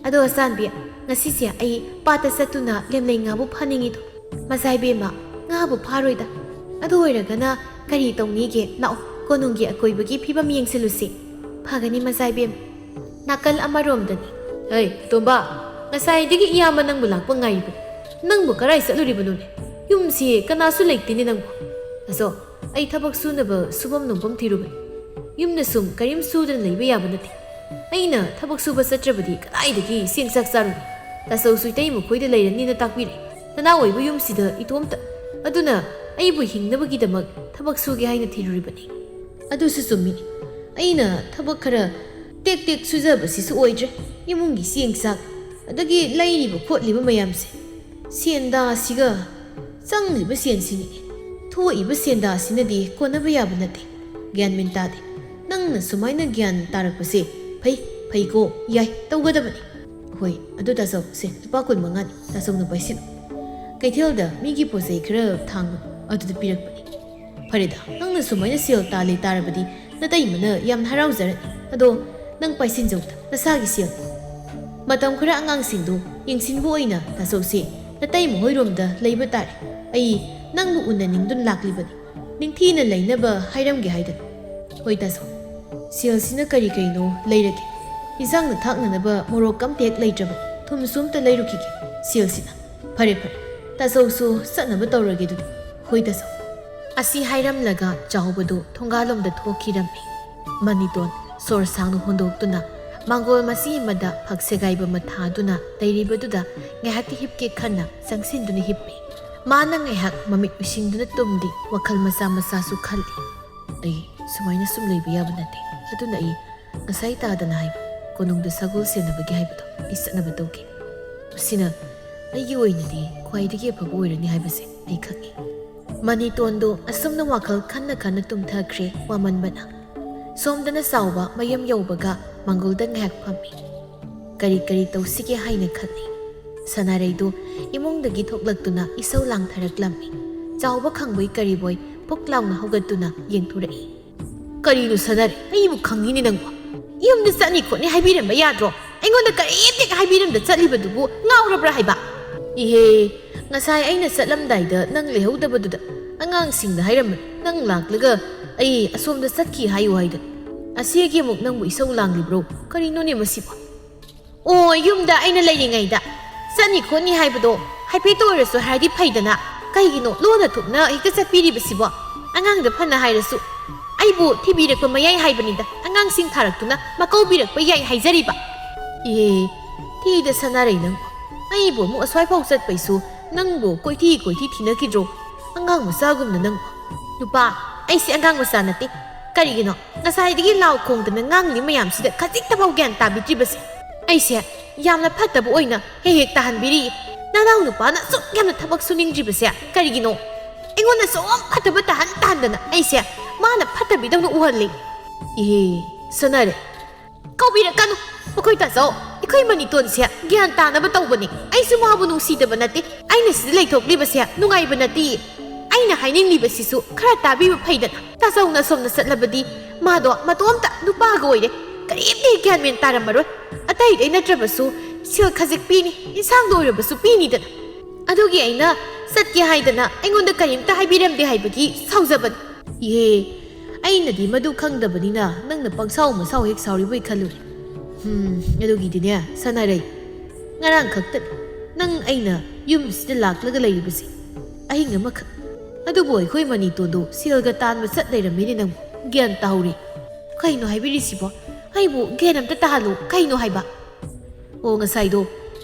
ꯑꯗꯣ ꯑꯆꯥꯟꯕꯤ, ꯉꯁꯤꯁꯦ ꯑꯩ ꯄꯥꯠꯇ ꯆꯠꯇꯨꯅ ꯂꯦꯝꯂꯩ ꯉꯥꯕꯨ ꯐꯥꯅꯤꯡꯉꯤꯗꯣ꯫" "ꯃꯆꯥ ꯏꯕꯦꯝꯃ, ꯉꯥꯕꯨ ꯐꯥꯔꯣꯏꯗ꯫ ꯑꯗꯨ ꯑꯣꯏꯔꯒꯅ ꯀꯔꯤ ꯇꯧꯅꯤꯒꯦ? ꯂꯥꯛꯑꯣ, ꯀꯣꯅꯨꯡꯒꯤ ꯑꯀꯣꯏꯕꯒꯤ ꯐꯤꯕꯝ ꯌꯦꯡꯁꯤꯜꯂꯨꯁꯤ꯫" "ꯐꯒꯅꯤ, ꯃꯆꯥ ꯏꯕꯦꯝꯃ꯫" ꯅꯥꯀꯜ ꯑꯃꯔꯣꯝꯗꯅꯤ꯫ "ꯍꯩ, ꯑꯇꯣꯝꯕ, ꯉꯁꯥꯏꯗꯒꯤ ꯏꯌꯥꯝꯕ ꯅꯪꯕꯨ ꯂꯥꯛꯄ ꯉꯥꯏꯔꯤꯕꯅꯤ꯫ ꯅꯪꯕꯨ ꯀꯔꯥꯏ ꯆꯠꯂꯨꯔꯤꯕꯅꯣꯅꯦ? ꯌꯨꯝꯁꯤ ꯀꯅꯥꯁꯨ ꯂꯩꯇꯦꯅꯦ ꯅꯪꯕꯨ꯫" "ꯑꯆꯧ, ꯑꯩ ꯊꯕꯛ ꯁꯨꯅꯕ ꯁꯨꯐꯝ ꯅꯣꯝꯐꯝ ꯊꯤꯔꯨꯕꯅꯤ꯫ ꯌꯨꯝꯗ ꯁꯨꯝ ꯀꯔꯤꯝ ꯁꯨꯗꯅ ꯂꯩꯕ ꯌꯥꯕ ꯅꯠꯇꯦ꯫ ꯑꯩꯅ ꯊꯕꯛ ꯁꯨꯕ ꯆꯠꯇ꯭ꯔꯕꯗꯤ ꯀꯗꯥꯏꯗꯒꯤ ꯆꯦꯡ ꯆꯥꯛ ꯆꯥꯔꯨꯅꯤ? ꯇꯥꯆꯧꯁꯨ ꯏꯇꯩ ꯃꯈꯣꯏꯗ ꯂꯩꯔꯅꯤꯅ ꯇꯥꯛꯄꯤꯔꯦ꯫ ꯅꯅꯥꯎ ꯑꯣꯏꯕ ꯌꯨꯝꯁꯤꯗ ꯏꯇꯣꯝꯇ꯫ ꯑꯗꯨꯅ ꯑꯩꯕꯨ ꯍꯤꯡꯅꯕꯒꯤꯗꯃꯛ ꯊꯕꯛ ꯁꯨꯒꯦ ꯍꯥꯏꯅ ꯊꯤꯔꯨꯔꯤꯕꯅꯤ꯫" ꯑꯗꯨꯁꯨ ꯆꯨꯝꯃꯤ꯫ ꯑꯩꯅ ꯊꯕꯛ ꯈꯔ ꯇꯦꯛ ꯇꯦꯛ ꯁꯨꯖꯕꯁꯤꯁꯨ ꯑꯣꯏꯗ꯭ꯔꯦ꯫ ꯏꯃꯨꯡꯒꯤ ꯆꯦꯡ ꯆꯥꯛ, ꯑꯗꯒꯤ ꯂꯩꯔꯤꯕ ꯈꯣꯠꯂꯤꯕ ꯃꯌꯥꯝꯁꯦ, ꯁꯦꯟꯗꯥꯁꯤꯒ ꯆꯪꯂꯤꯕ ꯁꯦꯟꯁꯤꯅꯤ꯫ ꯊꯣꯛꯏꯕ ꯁꯦꯟꯗꯥꯁꯤꯅꯗꯤ ꯀꯣꯟꯅꯕ ꯌꯥꯕ ꯅꯠꯇꯦ꯫ ꯒ꯭ꯌꯥꯟ ꯃꯦꯟ ꯇꯥꯗꯦ꯫ ꯅꯪꯅ ꯁꯨꯃꯥꯏꯅ ꯒ꯭ꯌꯥꯟ ꯇꯥꯔꯛꯄꯁꯦ ꯐꯩ, ꯐꯩꯀꯣ, ꯌꯥꯏ, ꯇꯧꯒꯗꯕꯅꯤ꯫ ꯍꯣꯏ, ꯑꯗꯨ ꯇꯥꯆꯧ, ꯁꯦ, ꯂꯨꯄꯥ ꯀꯨꯟ ꯃꯉꯥꯅꯤ, ꯇꯥꯆꯧꯅ ꯄꯥꯏꯁꯤꯜꯂꯨ꯫ ꯀꯩꯊꯦꯜꯗ ꯃꯤꯒꯤ ꯄꯣꯠ ꯆꯩ ꯈꯔ ꯊꯥꯡꯉꯨ, ꯑꯗꯨꯗ ꯄꯤꯔꯛꯄꯅꯤ꯫ ꯐꯔꯦꯗ, ꯅꯪꯅ ꯁꯨꯃꯥꯏꯅ ꯁꯦꯜ ꯇꯥꯜꯂꯦ ꯇꯥꯔꯕꯗꯤ ꯅꯇꯩꯃꯅ ꯌꯥꯝꯅ ꯍꯔꯥꯎꯖꯔꯅꯤ꯫ ꯑꯗꯣ ꯅꯪ ꯄꯥꯏꯁꯤꯟꯖꯧꯗ, ꯅꯁꯥꯒꯤ ꯁꯦꯜ꯫ ꯃꯇꯝ ꯈꯔ ꯑꯉꯥꯡꯁꯤꯡꯗꯨ ꯌꯦꯡꯁꯤꯟꯕ ꯑꯣꯏꯅ ꯇꯥꯆꯧꯁꯦ ꯅꯇꯩꯃ ꯍꯣꯏꯔꯣꯝꯗ ꯂꯩꯕ ꯇꯥꯔꯦ꯫ ꯑꯩ ꯅꯪꯕꯨ ꯎꯅꯅꯤꯡꯗꯨꯅ ꯂꯥꯛꯂꯤꯕꯅꯤ꯫ ꯅꯤꯡꯊꯤꯅ ꯂꯩꯅꯕ ꯍꯥꯏꯔꯝꯒꯦ ꯍꯥꯏꯗꯅ꯫ ꯍꯣꯏ ꯇꯥꯆꯧ, ꯁꯦꯜꯁꯤꯅ ꯀꯔꯤ ꯀꯩꯅꯣ ꯂꯩꯔꯒꯦ꯫ ꯏꯟꯁꯥꯡꯅ ꯊꯥꯛꯅꯅꯕ ꯃꯣꯔꯣꯛ ꯑꯝꯇ ꯍꯦꯛ ꯂꯩꯇ꯭ꯔꯕꯅꯤ꯫ ꯊꯨꯝꯁꯨ ꯑꯝꯇ ꯂꯩꯔꯨꯈꯤꯒꯦ ꯁꯦꯜꯁꯤꯅ꯫ ꯐꯔꯦ ꯐꯔꯦ, ꯇꯥꯆꯧꯁꯨ ꯆꯠꯅꯕ ꯇꯧꯔꯒꯦ ꯑꯗꯨꯗꯤ꯫ ꯍꯣꯏ ꯇꯥꯆꯧ꯫ ꯑꯁꯤ ꯍꯥꯏꯔꯝꯂꯒ ꯆꯥꯎꯕꯗꯨ ꯊꯣꯡꯒꯥꯜꯂꯣꯝꯗ ꯊꯣꯛꯈꯤꯔꯝꯃꯤ꯫ ꯃꯅꯤꯇꯣꯟ ꯁꯣꯔ ꯁꯥꯡꯅ ꯍꯣꯟꯗꯣꯛꯇꯨꯅ ꯃꯥꯡꯒꯣꯜ ꯃꯆꯤ ꯑꯃꯗ ꯐꯛ ꯁꯦꯒꯥꯏꯕ ꯃꯊꯥꯗꯨꯅ ꯂꯩꯔꯤꯕꯗꯨꯗ ꯉꯥꯏꯍꯥꯛꯇꯤ ꯍꯤꯞꯀꯦ ꯈꯟꯅ ꯆꯪꯁꯤꯟꯗꯨꯅ ꯍꯤꯞꯄꯤ꯫ ꯃꯥꯅ ꯉꯥꯏꯍꯥꯛ ꯃꯃꯤꯠ ꯎꯏꯁꯤꯟꯗꯨꯅ ꯇꯨꯝꯂꯤ, ꯋꯥꯈꯜ ꯃꯆꯥ ꯃꯆꯥꯁꯨ ꯈꯜꯂꯤ꯫ ꯑꯩ ꯁꯨꯃꯥꯏꯅ ꯁꯨꯝ ꯂꯩꯕ ꯌꯥꯕ ꯅꯠꯇꯦ꯫ ꯑꯗꯨꯅ ꯑꯩ ꯉꯁꯥꯏ ꯇꯥꯗꯅ ꯍꯥꯏꯕ ꯀꯣꯅꯨꯡꯗ ꯁꯒꯣꯜ ꯁꯦꯟꯅꯕꯒꯤ ꯍꯥꯏꯕꯗꯣ ꯑꯩ ꯆꯠꯅꯕ ꯇꯧꯒꯦ꯫ ꯃꯁꯤꯅ ꯑꯩꯒꯤ ꯑꯣꯏꯅꯗꯤ ꯈ꯭ꯋꯥꯏꯗꯒꯤ ꯑꯐꯕ ꯑꯣꯏꯔꯅꯤ ꯍꯥꯏꯕꯁꯦ ꯑꯩ ꯈꯪꯏ꯫ ꯃꯅꯤꯇꯣꯟꯗꯣ ꯑꯁꯨꯝꯅ ꯋꯥꯈꯜ ꯈꯟꯅ ꯈꯟꯅ ꯇꯨꯝꯊꯈ꯭ꯔꯦ ꯋꯥꯃꯟꯕꯅ꯫ ꯁꯣꯝꯗꯅ ꯆꯥꯎꯕ ꯃꯌꯨꯝ ꯌꯧꯕꯒ ꯃꯪꯒꯣꯜꯗ ꯉꯥꯏꯍꯥꯛ ꯐꯝꯃꯤ꯫ ꯀꯔꯤ ꯀꯔꯤ ꯇꯧꯁꯤꯒꯦ ꯍꯥꯏꯅ ꯈꯜꯂꯤ꯫ ꯁꯅꯥꯔꯩꯗꯨ ꯏꯃꯨꯡꯗꯒꯤ ꯊꯣꯛꯂꯛꯇꯨꯅ ꯏꯁꯧ ꯂꯥꯡꯊꯔꯛꯂꯝꯃꯤ꯫ ꯆꯥꯎꯕ ꯈꯪꯕꯣꯏ ꯀꯔꯤꯕꯣꯏ ꯄꯨꯛ ꯂꯥꯎꯅ ꯍꯧꯒꯠꯇꯨꯅ ꯌꯦꯡꯊꯣꯔꯛꯏ꯫ "ꯀꯔꯤꯅꯣ ꯁꯅꯥꯔꯩ, ꯑꯩꯕꯨ ꯈꯪꯉꯤꯅꯦ ꯅꯪꯕꯨ꯫ ꯌꯨꯝꯗ ꯆꯠꯅꯤ ꯈꯣꯠꯅꯤ ꯍꯥꯏꯕꯤꯔꯝꯕ ꯌꯥꯗ꯭ꯔꯣ? ꯑꯩꯉꯣꯟꯗ ꯀꯔꯤꯝꯇ ꯍꯥꯏꯕꯤꯔꯝꯗ ꯆꯠꯂꯤꯕꯗꯨꯕꯨ ꯉꯥꯎꯔꯕ꯭ꯔꯥ ꯍꯥꯏꯕ?" "ꯏꯍꯦ, ꯉꯁꯥꯏ ꯑꯩꯅ ꯆꯠꯂꯝꯗꯥꯏꯗ ꯅꯪ ꯂꯩꯍꯧꯗꯕꯗꯨꯗ ꯑꯉꯥꯡꯁꯤꯡꯅ ꯍꯥꯏꯔꯝꯕꯅꯤ, ꯅꯪ ꯂꯥꯛꯂꯒ ꯑꯩ ꯑꯁꯣꯝꯗ ꯆꯠꯈꯤ ꯍꯥꯏꯌꯨ ꯍꯥꯏꯗꯅ꯫ ꯑꯁꯤꯒꯤ ꯑꯃꯨꯛ ꯅꯪꯕꯨ ꯏꯁꯧ ꯂꯥꯡꯂꯤꯕ꯭ꯔꯣ? ꯀꯔꯤꯅꯣꯅꯦ ꯃꯁꯤꯕꯣ?" "ꯑꯣ, ꯌꯨꯝꯗ ꯑꯩꯅ ꯂꯩꯔꯤꯉꯩꯗ ꯆꯠꯅꯤ ꯈꯣꯠꯅꯤ ꯍꯥꯏꯕꯗꯣ ꯍꯥꯏꯐꯦꯠꯇ ꯑꯣꯏꯔꯁꯨ ꯍꯥꯏꯔꯗꯤ ꯐꯩꯗꯅ꯫ ꯀꯩꯒꯤꯅꯣ ꯂꯣꯟꯅ ꯊꯣꯛꯅ ꯍꯦꯛꯇ ꯆꯠꯄꯤꯔꯤꯕꯁꯤꯕꯣ? ꯑꯉꯥꯡꯗ ꯐꯅ ꯍꯥꯏꯔꯁꯨ ꯑꯩꯕꯨ ꯊꯤꯕꯤꯔꯛꯄ ꯃꯌꯥꯏ ꯍꯥꯏꯕꯅꯤꯗ, ꯑꯉꯥꯡꯁꯤꯡ ꯊꯥꯔꯛꯇꯨꯅ ꯃꯀꯧꯕꯤꯔꯛꯄ ꯌꯥꯏ ꯍꯥꯏꯖꯔꯤꯕ꯫" "ꯏꯍꯦ, ꯊꯤꯗ ꯁꯅꯥꯔꯩ ꯅꯪꯕꯨ꯫ ꯑꯩꯕꯨ ꯑꯃꯨꯛ ꯑꯁ꯭ꯋꯥꯏꯐꯥꯎ ꯆꯠꯄꯩꯁꯨ ꯅꯪꯕꯨ ꯀꯣꯏꯊꯤ ꯀꯣꯏꯊꯤ ꯊꯤꯅꯈꯤꯗ꯭ꯔꯣ? ꯑꯉꯥꯡ ꯃꯆꯥꯒꯨꯝꯅ ꯅꯪꯕꯨ꯫" "ꯅꯨꯄꯥ, ꯑꯩꯁꯦ ꯑꯉꯥꯡ ꯃꯆꯥ ꯅꯠꯇꯦ꯫ ꯀꯔꯤꯒꯤꯅꯣ ꯉꯁꯥꯏꯗꯒꯤ ꯂꯥꯎ ꯈꯣꯡꯗꯅ ꯉꯥꯡꯂꯤ ꯃꯌꯥꯝꯁꯤꯗ ꯈꯖꯤꯛꯇꯐꯥꯎ ꯒ꯭ꯌꯥꯟ ꯇꯥꯕꯤꯗ꯭ꯔꯤꯕꯁꯦ? ꯑꯩꯁꯦ ꯌꯥꯝꯅ ꯐꯠꯇꯕ ꯑꯣꯏꯅ ꯍꯦꯛ ꯍꯦꯛ ꯇꯥꯍꯟꯕꯤꯔꯤ꯫ ꯅꯅꯥꯎ ꯅꯨꯄꯥꯅ ꯑꯁꯨꯛ ꯌꯥꯝꯅ ꯊꯕꯛ ꯁꯨꯅꯤꯡꯗ꯭ꯔꯤꯕꯁꯦ ꯀꯔꯤꯒꯤꯅꯣ? ꯑꯩꯉꯣꯟꯗ ꯁꯨꯝ ꯐꯠꯇꯕ ꯇꯥꯍꯟ ꯇꯥꯍꯟꯗꯅ ꯑꯩꯁꯦ ꯃꯥꯅ ꯐꯠꯇꯕꯤꯗꯧꯅ ꯎꯍꯜꯂꯤ꯫ ꯏꯍꯦ, ꯁꯥꯟꯅꯔꯦ꯫ ꯀꯧꯕꯤꯔꯛꯀꯅꯨ꯫ ꯃꯈꯣꯏ ꯇꯥꯆꯧ, ꯑꯩꯈꯣꯏ ꯃꯅꯤꯇꯣꯟꯁꯦ ꯒ꯭ꯌꯥꯟ ꯇꯥꯅꯕ ꯇꯧꯕꯅꯤ꯫ ꯑꯩꯁꯨ ꯃꯥꯕꯨ ꯅꯨꯡꯁꯤꯗꯕ ꯅꯠꯇꯦ꯫ ꯑꯩꯅ ꯁꯤꯗ ꯂꯩꯊꯣꯛꯂꯤꯕꯁꯦ ꯅꯨꯡꯉꯥꯏꯕ ꯅꯠꯇꯦ꯫ ꯑꯩꯅ ꯍꯥꯏꯅꯤꯡꯂꯤꯕꯁꯤꯁꯨ ꯈꯔ ꯇꯥꯕꯤꯕ ꯐꯩꯗꯅ꯫ ꯇꯥꯆꯧꯅ ꯁꯣꯝꯗ ꯆꯠꯂꯕꯗꯤ ꯃꯥꯗꯣ ꯃꯇꯣꯝꯇ ꯅꯨꯄꯥꯒ ꯑꯣꯏꯔꯦ꯫ ꯀꯔꯤꯝꯇ ꯍꯦꯛ ꯒ꯭ꯌꯥꯟ ꯃꯦꯟ ꯇꯥꯔꯝꯃꯔꯣꯏ꯫ ꯑꯇꯩ ꯑꯇꯩ ꯅꯠꯇ꯭ꯔꯕꯁꯨ ꯁꯦꯜ ꯈꯖꯤꯛ ꯄꯤꯅꯤ, ꯏꯟꯁꯥꯡꯗ ꯑꯣꯏꯔꯕꯁꯨ ꯄꯤꯅꯤꯗꯅ꯫ ꯑꯗꯨꯒꯤ ꯑꯩꯅ ꯆꯠꯀꯦ ꯍꯥꯏꯗꯅ ꯑꯩꯉꯣꯟꯗ ꯀꯔꯤꯝꯇ ꯍꯥꯏꯕꯤꯔꯝꯗꯦ ꯍꯥꯏꯕꯒꯤ ꯁꯥꯎꯖꯕꯅꯤ꯫ ꯏꯍꯦ, ꯑꯩꯅꯗꯤ ꯃꯗꯨ ꯈꯪꯗꯕꯅꯤꯅ ꯅꯪꯅ ꯄꯪꯁꯥꯎ ꯃꯁꯥꯎ ꯍꯦꯛ ꯁꯥꯎꯔꯤꯕꯣꯏ ꯈꯜꯂꯨꯔꯦ꯫ ꯍꯝ, ꯑꯗꯨꯒꯤꯗꯤꯅꯦ, ꯁꯥꯟꯅꯔꯩ, ꯉꯔꯥꯡ ꯈꯛꯇꯅꯤ ꯅꯪ ꯑꯩꯅ ꯌꯨꯝꯁꯤꯗ ꯂꯥꯛꯂꯒ ꯂꯩꯔꯤꯕꯁꯦ꯫ ꯑꯍꯤꯡ ꯑꯃꯈꯛ꯫ ꯑꯗꯨꯕꯨ ꯑꯩꯈꯣꯏ ꯃꯅꯤꯇꯣꯟꯗꯣ ꯁꯦꯜꯒ ꯇꯥꯟꯕ ꯆꯠ ꯂꯩꯔꯝꯃꯦꯅꯦ ꯅꯪꯕꯨ꯫ ꯒ꯭ꯌꯥꯟ ꯇꯥꯍꯧꯔꯦ꯫ ꯀꯩꯅꯣ ꯍꯥꯏꯕꯤꯔꯤꯁꯤꯕꯣ? ꯑꯩꯕꯨ ꯒ꯭ꯌꯥꯟ ꯑꯝꯇ ꯇꯥꯍꯜꯂꯨ꯫ ꯀꯩꯅꯣ ꯍꯥꯏꯕ? ꯑꯣ, ꯉꯁꯥꯏꯗꯣ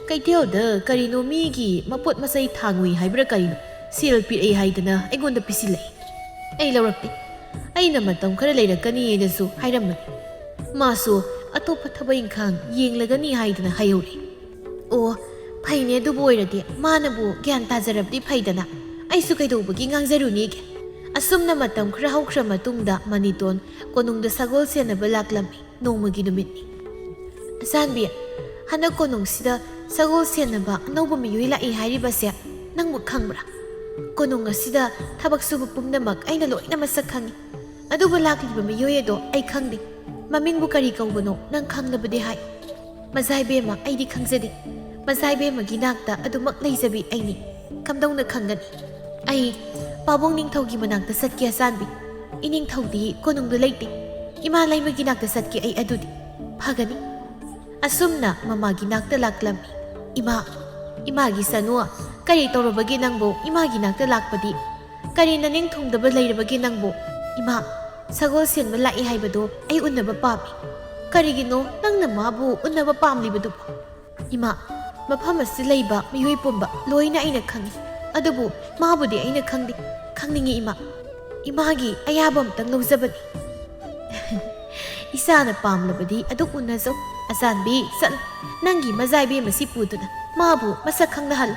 ꯀꯩꯊꯦꯜꯗ ꯀꯔꯤꯅꯣ ꯃꯤꯒꯤ ꯃꯄꯣꯠ ꯃꯆꯩ ꯊꯥꯡꯉꯨꯏ ꯍꯥꯏꯕ꯭ꯔꯥ ꯀꯔꯤꯅꯣ, ꯁꯦꯜ ꯄꯤꯔꯛꯏ ꯍꯥꯏꯗꯅ ꯑꯩꯉꯣꯟꯗ ꯄꯤꯁꯤꯜꯂꯛꯏ꯫ ꯑꯩ ꯂꯧꯔꯛꯇꯦ꯫ ꯑꯩꯅ ꯃꯇꯝ ꯈꯔ ꯂꯩꯔꯛꯀꯅꯤꯅꯁꯨ ꯍꯥꯏꯔꯝꯕꯅꯤ꯫ ꯃꯥꯁꯨ ꯑꯇꯣꯞꯄ ꯊꯕꯛ ꯏꯪꯈꯥꯡ ꯌꯦꯡꯂꯒꯅꯤ ꯍꯥꯏꯗꯅ ꯍꯥꯏꯍꯧꯔꯤ꯫ ꯑꯣ, ꯐꯩꯅꯦ, ꯑꯗꯨꯕꯨ ꯑꯣꯏꯔꯗꯤ ꯃꯥꯅꯕꯨ ꯒ꯭ꯌꯥꯟ ꯇꯥꯖꯔꯕꯗꯤ ꯐꯩꯗꯅ꯫ ꯑꯩꯁꯨ ꯀꯩꯗꯧꯕꯒꯤ ꯉꯥꯡꯖꯔꯨꯅꯤꯒꯦ? ꯑꯁꯨꯝꯅ ꯃꯇꯝ ꯈꯔ ꯍꯧꯈ꯭ꯔ ꯃꯇꯨꯡꯗ ꯃꯅꯤꯇꯣꯟ ꯀꯣꯅꯨꯡꯗ ꯁꯒꯣꯜ ꯁꯦꯟꯅꯕ ꯂꯥꯛꯂꯝꯃꯤ꯫ ꯅꯣꯡꯃꯒꯤ ꯅꯨꯃꯤꯠꯅꯤ꯫ ꯑꯆꯥꯟꯕꯤ, ꯍꯟꯗꯛ ꯀꯣꯅꯨꯡꯁꯤꯗ ꯁꯒꯣꯜ ꯁꯦꯟꯅꯕ ꯑꯅꯧꯕ ꯃꯤꯑꯣꯏ ꯂꯥꯛꯏ ꯍꯥꯏꯔꯤꯕꯁꯦ ꯅꯪꯕꯨ ꯈꯪꯕ꯭ꯔꯥ? ꯀꯣꯅꯨꯡ ꯑꯁꯤꯗ ꯊꯕꯛ ꯁꯨꯕ ꯄꯨꯝꯅꯃꯛ ꯑꯩꯅ ꯂꯣꯏꯅ ꯃꯁꯛ ꯈꯪꯏ꯫ ꯑꯗꯨꯕꯨ ꯂꯥꯛꯂꯤꯕ ꯃꯤꯑꯣꯏ ꯑꯗꯣ ꯑꯩ ꯈꯪꯗꯦ꯫ ꯃꯃꯤꯡꯕꯨ ꯀꯔꯤ ꯀꯧꯕꯅꯣ ꯅꯪ ꯈꯪꯂꯕꯗꯤ ꯍꯥꯏ꯫ ꯃꯖꯥꯏꯕꯦꯝꯃ, ꯑꯩꯗꯤ ꯈꯪꯖꯗꯦ꯫ ꯃꯖꯥꯏꯕꯦꯝꯃꯒꯤ ꯅꯥꯛꯇ ꯑꯗꯨꯃꯛ ꯂꯩꯖꯕꯤ ꯑꯩꯅꯤ꯫ ꯀꯝꯗꯧꯅ ꯈꯪꯒꯅꯤ? ꯑꯩ ꯄꯥꯕꯨꯡ ꯅꯤꯡꯊꯧꯒꯤ ꯃꯅꯥꯛꯇ ꯆꯠꯀꯦ ꯑꯆꯥꯟꯕꯤ꯫ ꯏꯅꯤꯡꯊꯧꯗꯤ ꯀꯣꯅꯨꯡꯗ ꯂꯩꯇꯦ꯫ ꯏꯃꯥ ꯂꯩꯃꯒꯤ ꯅꯥꯛꯇ ꯆꯠꯀꯦ ꯑꯩ ꯑꯗꯨꯗꯤ꯫ ꯐꯒꯅꯤ꯫ ꯑꯁꯨꯝꯅ ꯃꯃꯥꯒꯤ ꯅꯥꯛꯇ ꯂꯥꯛꯂꯝꯃꯤ꯫ ꯏꯃꯥ, ꯏꯃꯥꯒꯤ ꯁꯅꯨ, ꯀꯔꯤ ꯇꯧꯔꯕꯒꯦ ꯅꯪꯕꯨ ꯏꯃꯥꯒꯤ ꯅꯥꯛꯇ ꯂꯥꯛꯄꯗꯤ? ꯀꯔꯤ ꯅꯅꯤꯡ ꯊꯨꯡꯗꯕ ꯂꯩꯔꯕꯒꯦ ꯅꯪꯕꯨ? ꯏꯃꯥ, ꯁꯒꯣꯜ ꯁꯦꯟꯕ ꯂꯥꯛꯏ ꯍꯥꯏꯕꯗꯣ ꯑꯩ ꯎꯟꯅꯕ ꯄꯥꯝꯃꯤ꯫ ꯀꯔꯤꯒꯤꯅꯣ ꯅꯪꯅ ꯃꯥꯕꯨ ꯎꯟꯅꯕ ꯄꯥꯝꯂꯤꯕꯗꯨꯕꯨ? ꯏꯃꯥ, ꯃꯐꯝ ꯑꯁꯤꯗ ꯂꯩꯕ ꯃꯤꯑꯣꯏ ꯄꯨꯝꯕ ꯂꯣꯏꯅ ꯑꯩꯅ ꯈꯪꯏ꯫ ꯑꯗꯨꯕꯨ ꯃꯥꯕꯨꯗꯤ ꯑꯩꯅ ꯈꯪꯗꯦ꯫ ꯈꯪꯅꯤꯡꯏ ꯏꯃꯥ꯫ ꯏꯃꯥꯒꯤ ꯑꯌꯥꯕ ꯑꯃꯇꯪ ꯂꯧꯖꯕꯅꯤ꯫ ꯏꯁꯥꯅ ꯄꯥꯝꯂꯕꯗꯤ ꯑꯗꯨꯛ ꯎꯅꯖꯧ꯫ ꯑꯆꯥꯟꯕꯤ, ꯆꯠꯂꯨ꯫ ꯅꯪꯒꯤ ꯃꯖꯥꯏꯕꯦꯝ ꯑꯁꯤ ꯄꯨꯗꯨꯅ ꯃꯥꯕꯨ ꯃꯁꯛ ꯈꯪꯅꯍꯜꯂꯨ꯫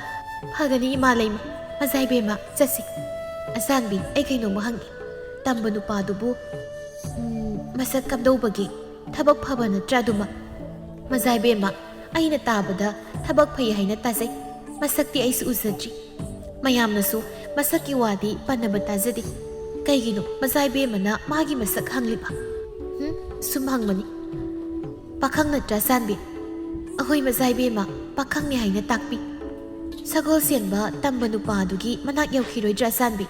ꯐꯒꯅꯤ, ꯏꯃꯥ ꯂꯩꯃ꯫ ꯃꯖꯥꯏꯕꯦꯝꯃ, ꯆꯠꯁꯤ꯫ ꯑꯆꯥꯟꯕꯤ, ꯑꯩ ꯀꯩꯅꯣꯝꯃ ꯍꯪꯒꯦ꯫ ꯇꯝꯕ ꯅꯨꯄꯥꯗꯨꯕꯨ, ꯎꯝ, ꯃꯁꯛ ꯀꯝꯗꯧꯕꯒꯦ? ꯊꯕꯛ ꯐꯕ ꯅꯠꯇ꯭ꯔꯥ ꯑꯗꯨꯃ? ꯃꯖꯥꯏꯕꯦꯝꯃ, ꯑꯩꯅ ꯇꯥꯕꯗ ꯊꯕꯛ ꯐꯩ ꯍꯥꯏꯅ ꯇꯥꯖꯩ꯫ ꯃꯁꯛꯇꯤ ꯑꯩꯁꯨ ꯎꯖꯗ꯭ꯔꯤ꯫ ꯃꯌꯥꯝꯅꯁꯨ ꯃꯁꯛꯀꯤ ꯋꯥꯗꯤ ꯄꯟꯅꯕ ꯇꯥꯖꯗꯦ꯫ ꯀꯩꯒꯤꯅꯣ ꯃꯖꯥꯏꯕꯦꯝꯃꯅ ꯃꯥꯒꯤ ꯃꯁꯛ ꯍꯪꯂꯤꯕ? ꯍꯨꯝ? ꯁꯨꯝ ꯍꯪꯕꯅꯤ꯫ ꯄꯥꯈꯪ ꯅꯠꯇ꯭ꯔꯥ, ꯆꯥꯟꯕꯤ? ꯑꯍꯣꯏ, ꯃꯖꯥꯏꯕꯦꯝꯃ, ꯄꯥꯈꯪꯅꯤ ꯍꯥꯏꯅ ꯇꯥꯛꯄꯤ꯫ ꯁꯒꯣꯜ ꯁꯦꯟꯕ ꯇꯝꯕ ꯅꯨꯄꯥ ꯑꯗꯨꯒꯤ ꯃꯅꯥꯛ ꯌꯧꯈꯤꯔꯣꯏꯗ꯭ꯔꯥ, ꯆꯥꯟꯕꯤ?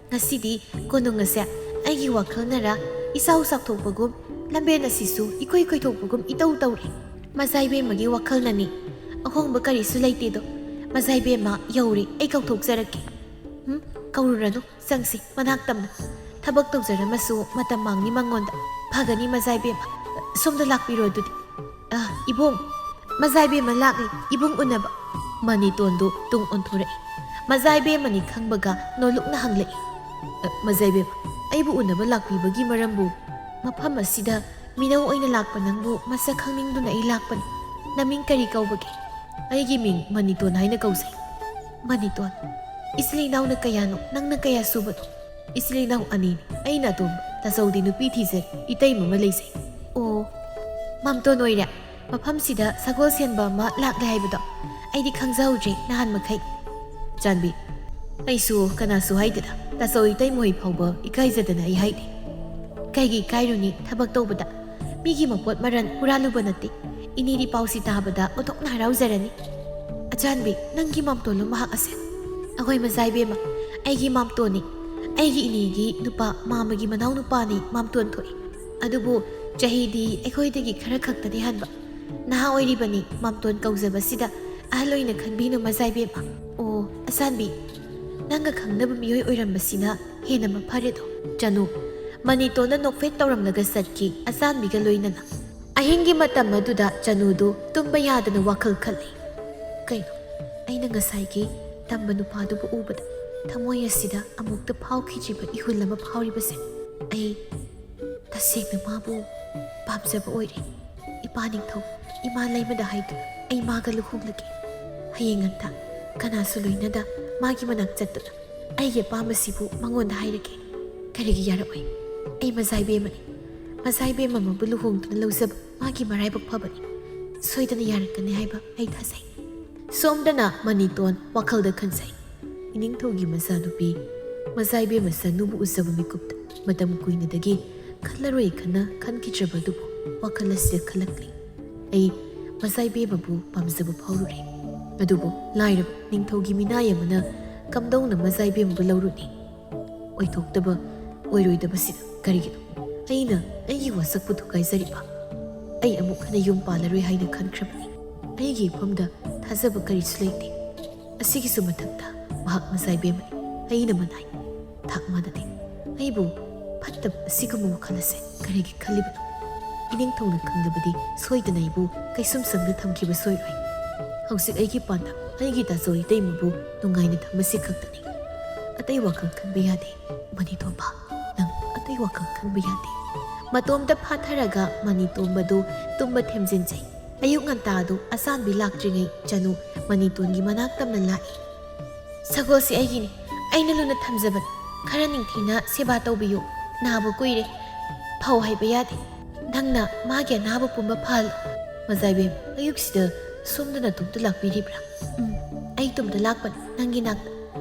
ꯉꯁꯤꯗꯤ ꯀꯣꯅꯨꯡ ꯑꯁꯦ ꯑꯩꯒꯤ ꯋꯥꯈꯜꯅꯔ ꯏꯆꯥꯎ ꯆꯥꯎꯊꯣꯛꯄꯒꯨꯝ, ꯂꯝꯕꯦꯟ ꯑꯁꯤꯁꯨ ꯏꯀꯣꯏ ꯀꯣꯏꯊꯣꯛꯄꯒꯨꯝ ꯏꯇꯧ ꯇꯧꯔꯦ꯫ ꯃꯖꯥꯏꯕꯦꯝꯃꯒꯤ ꯋꯥꯈꯜꯅꯅꯤ꯫ ꯑꯍꯣꯡꯕ ꯀꯔꯤꯁꯨ ꯂꯩꯇꯦꯗꯣ꯫ ꯃꯖꯥꯏꯕꯦꯝꯃ ꯌꯧꯔꯦ, ꯑꯩ ꯀꯧꯊꯣꯛꯆꯔꯛꯀꯦ꯫ ꯎꯝ, ꯀꯧꯔꯨꯔꯅꯨ, ꯆꯪꯁꯤ ꯃꯅꯥꯛ ꯇꯝꯅ꯫ ꯊꯕꯛ ꯇꯧꯖꯔꯝꯃꯁꯨ ꯃꯇꯝ ꯃꯥꯡꯅꯤ ꯃꯉꯣꯟꯗ꯫ ꯐꯒꯅꯤ, ꯃꯖꯥꯏꯕꯦꯝꯃ꯫ ꯁꯣꯝꯗ ꯂꯥꯛꯄꯤꯔꯣ ꯑꯗꯨꯗꯤ꯫ ꯑ, ꯏꯕꯨꯡ, ꯃꯖꯥꯏꯕꯦꯝꯃ ꯂꯥꯛꯂꯤ, ꯏꯕꯨꯡ ꯎꯅꯕ꯫ ꯃꯅꯤꯇꯣꯟꯗꯨ ꯇꯨꯡ ꯑꯣꯟꯊꯣꯔꯛꯏ꯫ ꯃꯖꯥꯏꯕꯦꯝꯃꯅꯤ ꯈꯪꯕꯒ ꯅꯣꯜꯂꯨꯛꯅ ꯍꯪꯂꯛꯏ꯫ ꯑ, ꯃꯖꯥꯏꯕꯦꯝꯃ, ꯑꯩꯕꯨ ꯎꯅꯕ ꯂꯥꯛꯄꯤꯕꯒꯤ ꯃꯔꯝꯕꯨ? ꯃꯐꯝ ꯑꯁꯤꯗ ꯃꯤꯅꯧ ꯑꯣꯏꯅ ꯂꯥꯛꯄ ꯅꯪꯕꯨ ꯃꯁꯛ ꯈꯪꯅꯤꯡꯗꯨꯅ ꯑꯩ ꯂꯥꯛꯄꯅꯤ꯫ ꯅꯃꯤꯡ ꯀꯔꯤ ꯀꯧꯕꯒꯦ? ꯑꯩꯒꯤ ꯃꯤꯡ ꯃꯅꯤꯇꯣꯟ ꯍꯥꯏꯅ ꯀꯧꯖꯩ꯫ ꯃꯅꯤꯇꯣꯟ, ꯏꯆꯤꯜ ꯏꯅꯥꯎꯅ ꯀꯌꯥꯅꯣ? ꯅꯪꯅ ꯀꯌꯥ ꯁꯨꯕꯅꯣ? ꯏꯆꯤꯜ ꯏꯅꯥꯎ ꯑꯅꯤꯅꯤ꯫ ꯑꯩꯅ ꯑꯇꯣꯝꯕ꯫ ꯇꯥꯆꯧꯗꯤ ꯅꯨꯄꯤ ꯊꯤꯖꯔꯦ꯫ ꯏꯇꯩꯃ ꯑꯃ ꯂꯩꯖꯩ꯫ ꯑꯣ, ꯃꯥꯝꯇꯣꯟ ꯑꯣꯏꯔꯦ꯫ ꯃꯐꯝꯁꯤꯗ ꯁꯒꯣꯜ ꯁꯦꯟꯕ ꯑꯃ ꯂꯥꯛꯂꯦ ꯍꯥꯏꯕꯗꯣ ꯑꯩꯗꯤ ꯈꯪꯖꯍꯧꯗ꯭ꯔꯦ ꯅꯍꯥꯟ ꯃꯈꯩ꯫ ꯆꯥꯟꯕꯤ, ꯑꯩꯁꯨ ꯀꯅꯥꯁꯨ ꯍꯥꯏꯗꯦꯗ꯫ ꯇꯥꯆꯧ ꯏꯇꯩꯃ ꯍꯣꯏ ꯐꯥꯎꯕ ꯏꯀꯥꯏꯖꯗꯅ ꯑꯩ ꯍꯥꯏꯗꯦ꯫ ꯀꯩꯒꯤ ꯏꯀꯥꯏꯔꯨꯅꯤ ꯊꯕꯛ ꯇꯧꯕꯗ? ꯃꯤꯒꯤ ꯃꯄꯣꯠ ꯃꯔꯟ ꯍꯨꯔꯥꯜꯂꯨꯕ ꯅꯠꯇꯦ꯫ ꯏꯅꯦꯗꯤ ꯄꯥꯎꯁꯤ ꯇꯥꯕꯗ ꯑꯣꯟꯊꯣꯛꯅ ꯍꯔꯥꯎꯖꯔꯅꯤ꯫ ꯑꯆꯥꯟꯕꯤ, ꯅꯪꯒꯤ ꯃꯥꯝꯇꯣꯟꯂꯣ ꯃꯍꯥꯛ ꯑꯁꯦ? ꯑꯍꯣꯏ, ꯃꯖꯥ ꯏꯕꯦꯝꯃ, ꯑꯩꯒꯤ ꯃꯥꯝꯇꯣꯟꯅꯤ꯫ ꯑꯩꯒꯤ ꯏꯅꯦꯒꯤ ꯅꯨꯄꯥ, ꯃꯥꯃꯒꯤ ꯃꯅꯥꯎ ꯅꯨꯄꯥꯅꯤ ꯃꯥꯝꯇꯣꯟ ꯊꯣꯛꯏ꯫ ꯑꯗꯨꯕꯨ ꯆꯍꯤꯗꯤ ꯑꯩꯈꯣꯏꯗꯒꯤ ꯈꯔ ꯈꯛꯇꯅꯤ ꯍꯟꯕ꯫ ꯅꯍꯥ ꯑꯣꯏꯔꯤꯕꯅꯤ, ꯃꯥꯝꯇꯣꯟ ꯀꯧꯖꯕꯁꯤꯗ ꯑꯍꯜ ꯑꯣꯏꯅ ꯈꯟꯕꯤꯅꯨ, ꯃꯖꯥ ꯏꯕꯦꯝꯃ꯫ ꯑꯣ, ꯑꯆꯥꯟꯕꯤ, ꯅꯪꯒ ꯈꯪꯅꯕ ꯃꯤꯑꯣꯏ ꯑꯣꯏꯔꯝꯕꯁꯤꯅ ꯍꯦꯟꯅ ꯃꯐꯔꯦꯗꯣ꯫ ꯆꯅꯨ, ꯃꯅꯤꯇꯣꯟꯗ ꯅꯣꯛꯐꯦꯠ ꯇꯧꯔꯝꯂꯒ ꯆꯠꯈꯤ, ꯑꯆꯥꯟꯕꯤꯒ ꯂꯣꯏꯅꯅ꯫ ꯑꯍꯤꯡꯒꯤ ꯃꯇꯝ ꯑꯗꯨꯗ ꯆꯅꯨꯗꯨ ꯇꯨꯝꯕ ꯌꯥꯗꯅ ꯋꯥꯈꯜ ꯈꯜꯂꯤ꯫ ꯀꯩꯅꯣ, ꯑꯩꯅ ꯉꯁꯥꯏꯒꯤ ꯇꯝꯕ ꯅꯨꯄꯥꯗꯨꯕꯨ ꯎꯕꯗ ꯊꯃꯣꯏ ꯑꯁꯤꯗ ꯑꯃꯨꯛꯇ ꯐꯥꯎꯈꯤꯗ꯭ꯔꯤꯕ ꯏꯍꯨꯜ ꯑꯃ ꯐꯥꯎꯔꯤꯕꯁꯦ? ꯑꯩ ꯇꯁꯦꯡꯅ ꯃꯥꯕꯨ ꯄꯥꯝꯖꯕ ꯑꯣꯏꯔꯦ꯫ ꯏꯄꯥ ꯅꯤꯡꯊꯧ, ꯏꯃꯥ ꯂꯩꯃꯗ ꯍꯥꯏꯗꯨꯅ ꯑꯩ ꯃꯥꯒ ꯂꯨꯍꯣꯡꯂꯒꯦ꯫ ꯍꯌꯦꯡ ꯉꯟꯇꯥ ꯀꯅꯥꯁꯨ ꯂꯣꯏꯅꯗ ꯃꯥꯒꯤ ꯃꯅꯥꯛ ꯆꯠꯇꯨꯅ ꯑꯩꯒꯤ ꯑꯄꯥꯝꯕꯁꯤꯕꯨ ꯃꯉꯣꯟꯗ ꯍꯥꯏꯔꯒꯦ꯫ ꯀꯔꯤꯒꯤ ꯌꯥꯔꯛꯑꯣꯏ? ꯑꯩ ꯃꯖꯥꯏꯕꯦꯝꯃꯅꯤ꯫ ꯃꯖꯥꯏꯕꯦꯝꯃ ꯑꯃꯕꯨ ꯂꯨꯍꯣꯡꯗꯨꯅ ꯂꯧꯖꯕ ꯃꯥꯒꯤ ꯃꯔꯥꯏꯕꯛ ꯐꯕꯅꯤ꯫ ꯁꯣꯏꯗꯅ ꯌꯥꯔꯛꯀꯅꯤ ꯍꯥꯏꯕ ꯑꯩ ꯊꯥꯖꯩ꯫ ꯁꯣꯝꯗꯅ ꯃꯅꯤꯇꯣꯟ ꯋꯥꯈꯜꯗ ꯈꯟꯖꯩ꯫ ꯏꯅꯤꯡꯊꯧꯒꯤ ꯃꯆꯥꯅꯨꯄꯤ ꯃꯖꯥꯏꯕꯦꯝꯃ ꯁꯅꯨꯕꯨ ꯎꯖꯕ ꯃꯤꯀꯨꯞꯇ ꯃꯇꯝ ꯀꯨꯏꯅꯗꯒꯤ ꯈꯜꯂꯔꯣꯏ ꯈꯟꯅ ꯈꯟꯈꯤꯗ꯭ꯔꯕ ꯑꯗꯨꯕꯨ ꯋꯥꯈꯜ ꯑꯁꯤꯗ ꯈꯜꯂꯛꯂꯤ꯫ ꯑꯩ ꯃꯖꯥꯏꯕꯦꯝꯃꯕꯨ ꯄꯥꯝꯖꯕ ꯐꯥꯎꯔꯨꯔꯦ꯫ ꯑꯗꯨꯕꯨ ꯂꯥꯏꯔꯕ ꯅꯤꯡꯊꯧꯒꯤ ꯃꯤꯅꯥꯏ ꯑꯃꯅ ꯀꯝꯗꯧꯅ ꯃꯖꯥꯏꯕꯦꯝꯃꯕꯨ ꯂꯧꯔꯨꯅꯤ? ꯑꯣꯏꯊꯣꯛꯇꯕ, ꯑꯣꯏꯔꯣꯏꯗꯕꯁꯤꯗ ꯀꯔꯤꯒꯤꯅꯣ ꯑꯩꯅ ꯑꯩꯒꯤ ꯋꯥꯁꯛꯄꯨ ꯊꯨꯒꯥꯏꯖꯔꯤꯕ? ꯑꯩ ꯑꯃꯨꯛ ꯍꯟꯅ ꯌꯨꯝ ꯄꯥꯜꯂꯔꯣꯏ ꯍꯥꯏꯅ ꯈꯟꯈ꯭ꯔꯕꯅꯤ꯫ ꯑꯩꯒꯤ ꯏꯐꯝꯗ ꯊꯥꯖꯕ ꯀꯔꯤꯁꯨ ꯂꯩꯇꯦ꯫ ꯑꯁꯤꯒꯤꯁꯨ ꯃꯊꯛꯇ ꯃꯍꯥꯛ ꯃꯆꯥꯏꯕꯦꯝꯃꯅꯤ, ꯑꯩꯅ ꯃꯅꯥꯏ꯫ ꯊꯥꯛ ꯃꯥꯟꯅꯗꯦ꯫ ꯑꯩꯕꯨ ꯐꯠꯇꯕ ꯑꯁꯤꯒꯨꯝꯕ ꯋꯥꯈꯜ ꯑꯁꯦ ꯀꯔꯤꯒꯤ ꯈꯜꯂꯤꯕꯅꯣ? ꯏꯅꯤꯡꯊꯧꯅ ꯈꯪꯂꯕꯗꯤ ꯁꯣꯏꯗꯅ ꯑꯩꯕꯨ ꯀꯩꯁꯨꯝꯁꯪꯗ ꯊꯝꯈꯤꯕ ꯁꯣꯏꯔꯣꯏ꯫ ꯍꯧꯖꯤꯛ ꯑꯩꯒꯤ ꯄꯥꯟꯗꯝ ꯑꯩꯒꯤ ꯇꯥꯖꯧ ꯏꯇꯩꯃꯕꯨ ꯅꯨꯡꯉꯥꯏꯅ ꯊꯝꯕꯁꯤ ꯈꯛꯇꯅꯤ꯫ ꯑꯇꯩ ꯋꯥꯈꯜ ꯈꯟꯕ ꯌꯥꯗꯦ꯫ ꯃꯅꯤꯇꯣꯝꯕ, ꯅꯪ ꯑꯇꯩ ꯋꯥꯈꯜ ꯈꯟꯕ ꯌꯥꯗꯦ꯫ ꯃꯇꯣꯝꯇ ꯐꯥꯊꯔꯒ ꯃꯅꯤꯇꯣꯝꯕꯗꯨ ꯇꯨꯝꯕ ꯊꯦꯝꯖꯤꯟꯖꯩ꯫ ꯑꯌꯨꯛ ꯉꯟꯇꯥꯗꯨ ꯑꯆꯥꯟꯕꯤ ꯂꯥꯛꯇ꯭ꯔꯤꯉꯩ ꯆꯅꯨ ꯃꯅꯤꯇꯣꯟꯒꯤ ꯃꯅꯥꯛ ꯇꯝꯅ ꯂꯥꯛꯏ꯫ "ꯁꯒꯣꯜꯁꯤ ꯑꯩꯒꯤꯅꯤ, ꯑꯩꯅ ꯂꯨꯅ ꯊꯝꯖꯕꯅꯤ꯫ ꯈꯔ ꯅꯤꯡꯊꯤꯅ ꯁꯦꯕꯥ ꯇꯧꯕꯤꯌꯨ꯫ ꯅꯥꯕ ꯀꯨꯏꯔꯦ, ꯐꯧ ꯍꯥꯏꯕ ꯌꯥꯗꯦ꯫ ꯅꯪꯅ ꯃꯥꯒꯤ ꯑꯅꯥꯕ ꯄꯨꯝꯕ ꯐꯍꯜꯂꯨ꯫" "ꯃꯖꯥꯏꯕꯦꯝ, ꯑꯌꯨꯛꯁꯤꯗ ꯁꯣꯝꯗ ꯅꯇꯣꯝꯇ ꯂꯥꯛꯄꯤꯔꯤꯕ꯭ꯔꯥ?" "ꯎꯝ, ꯑꯩ ꯏꯇꯣꯝꯇ ꯂꯥꯛꯄꯅꯤ ꯅꯪꯒꯤ ꯅꯥꯛꯇ꯫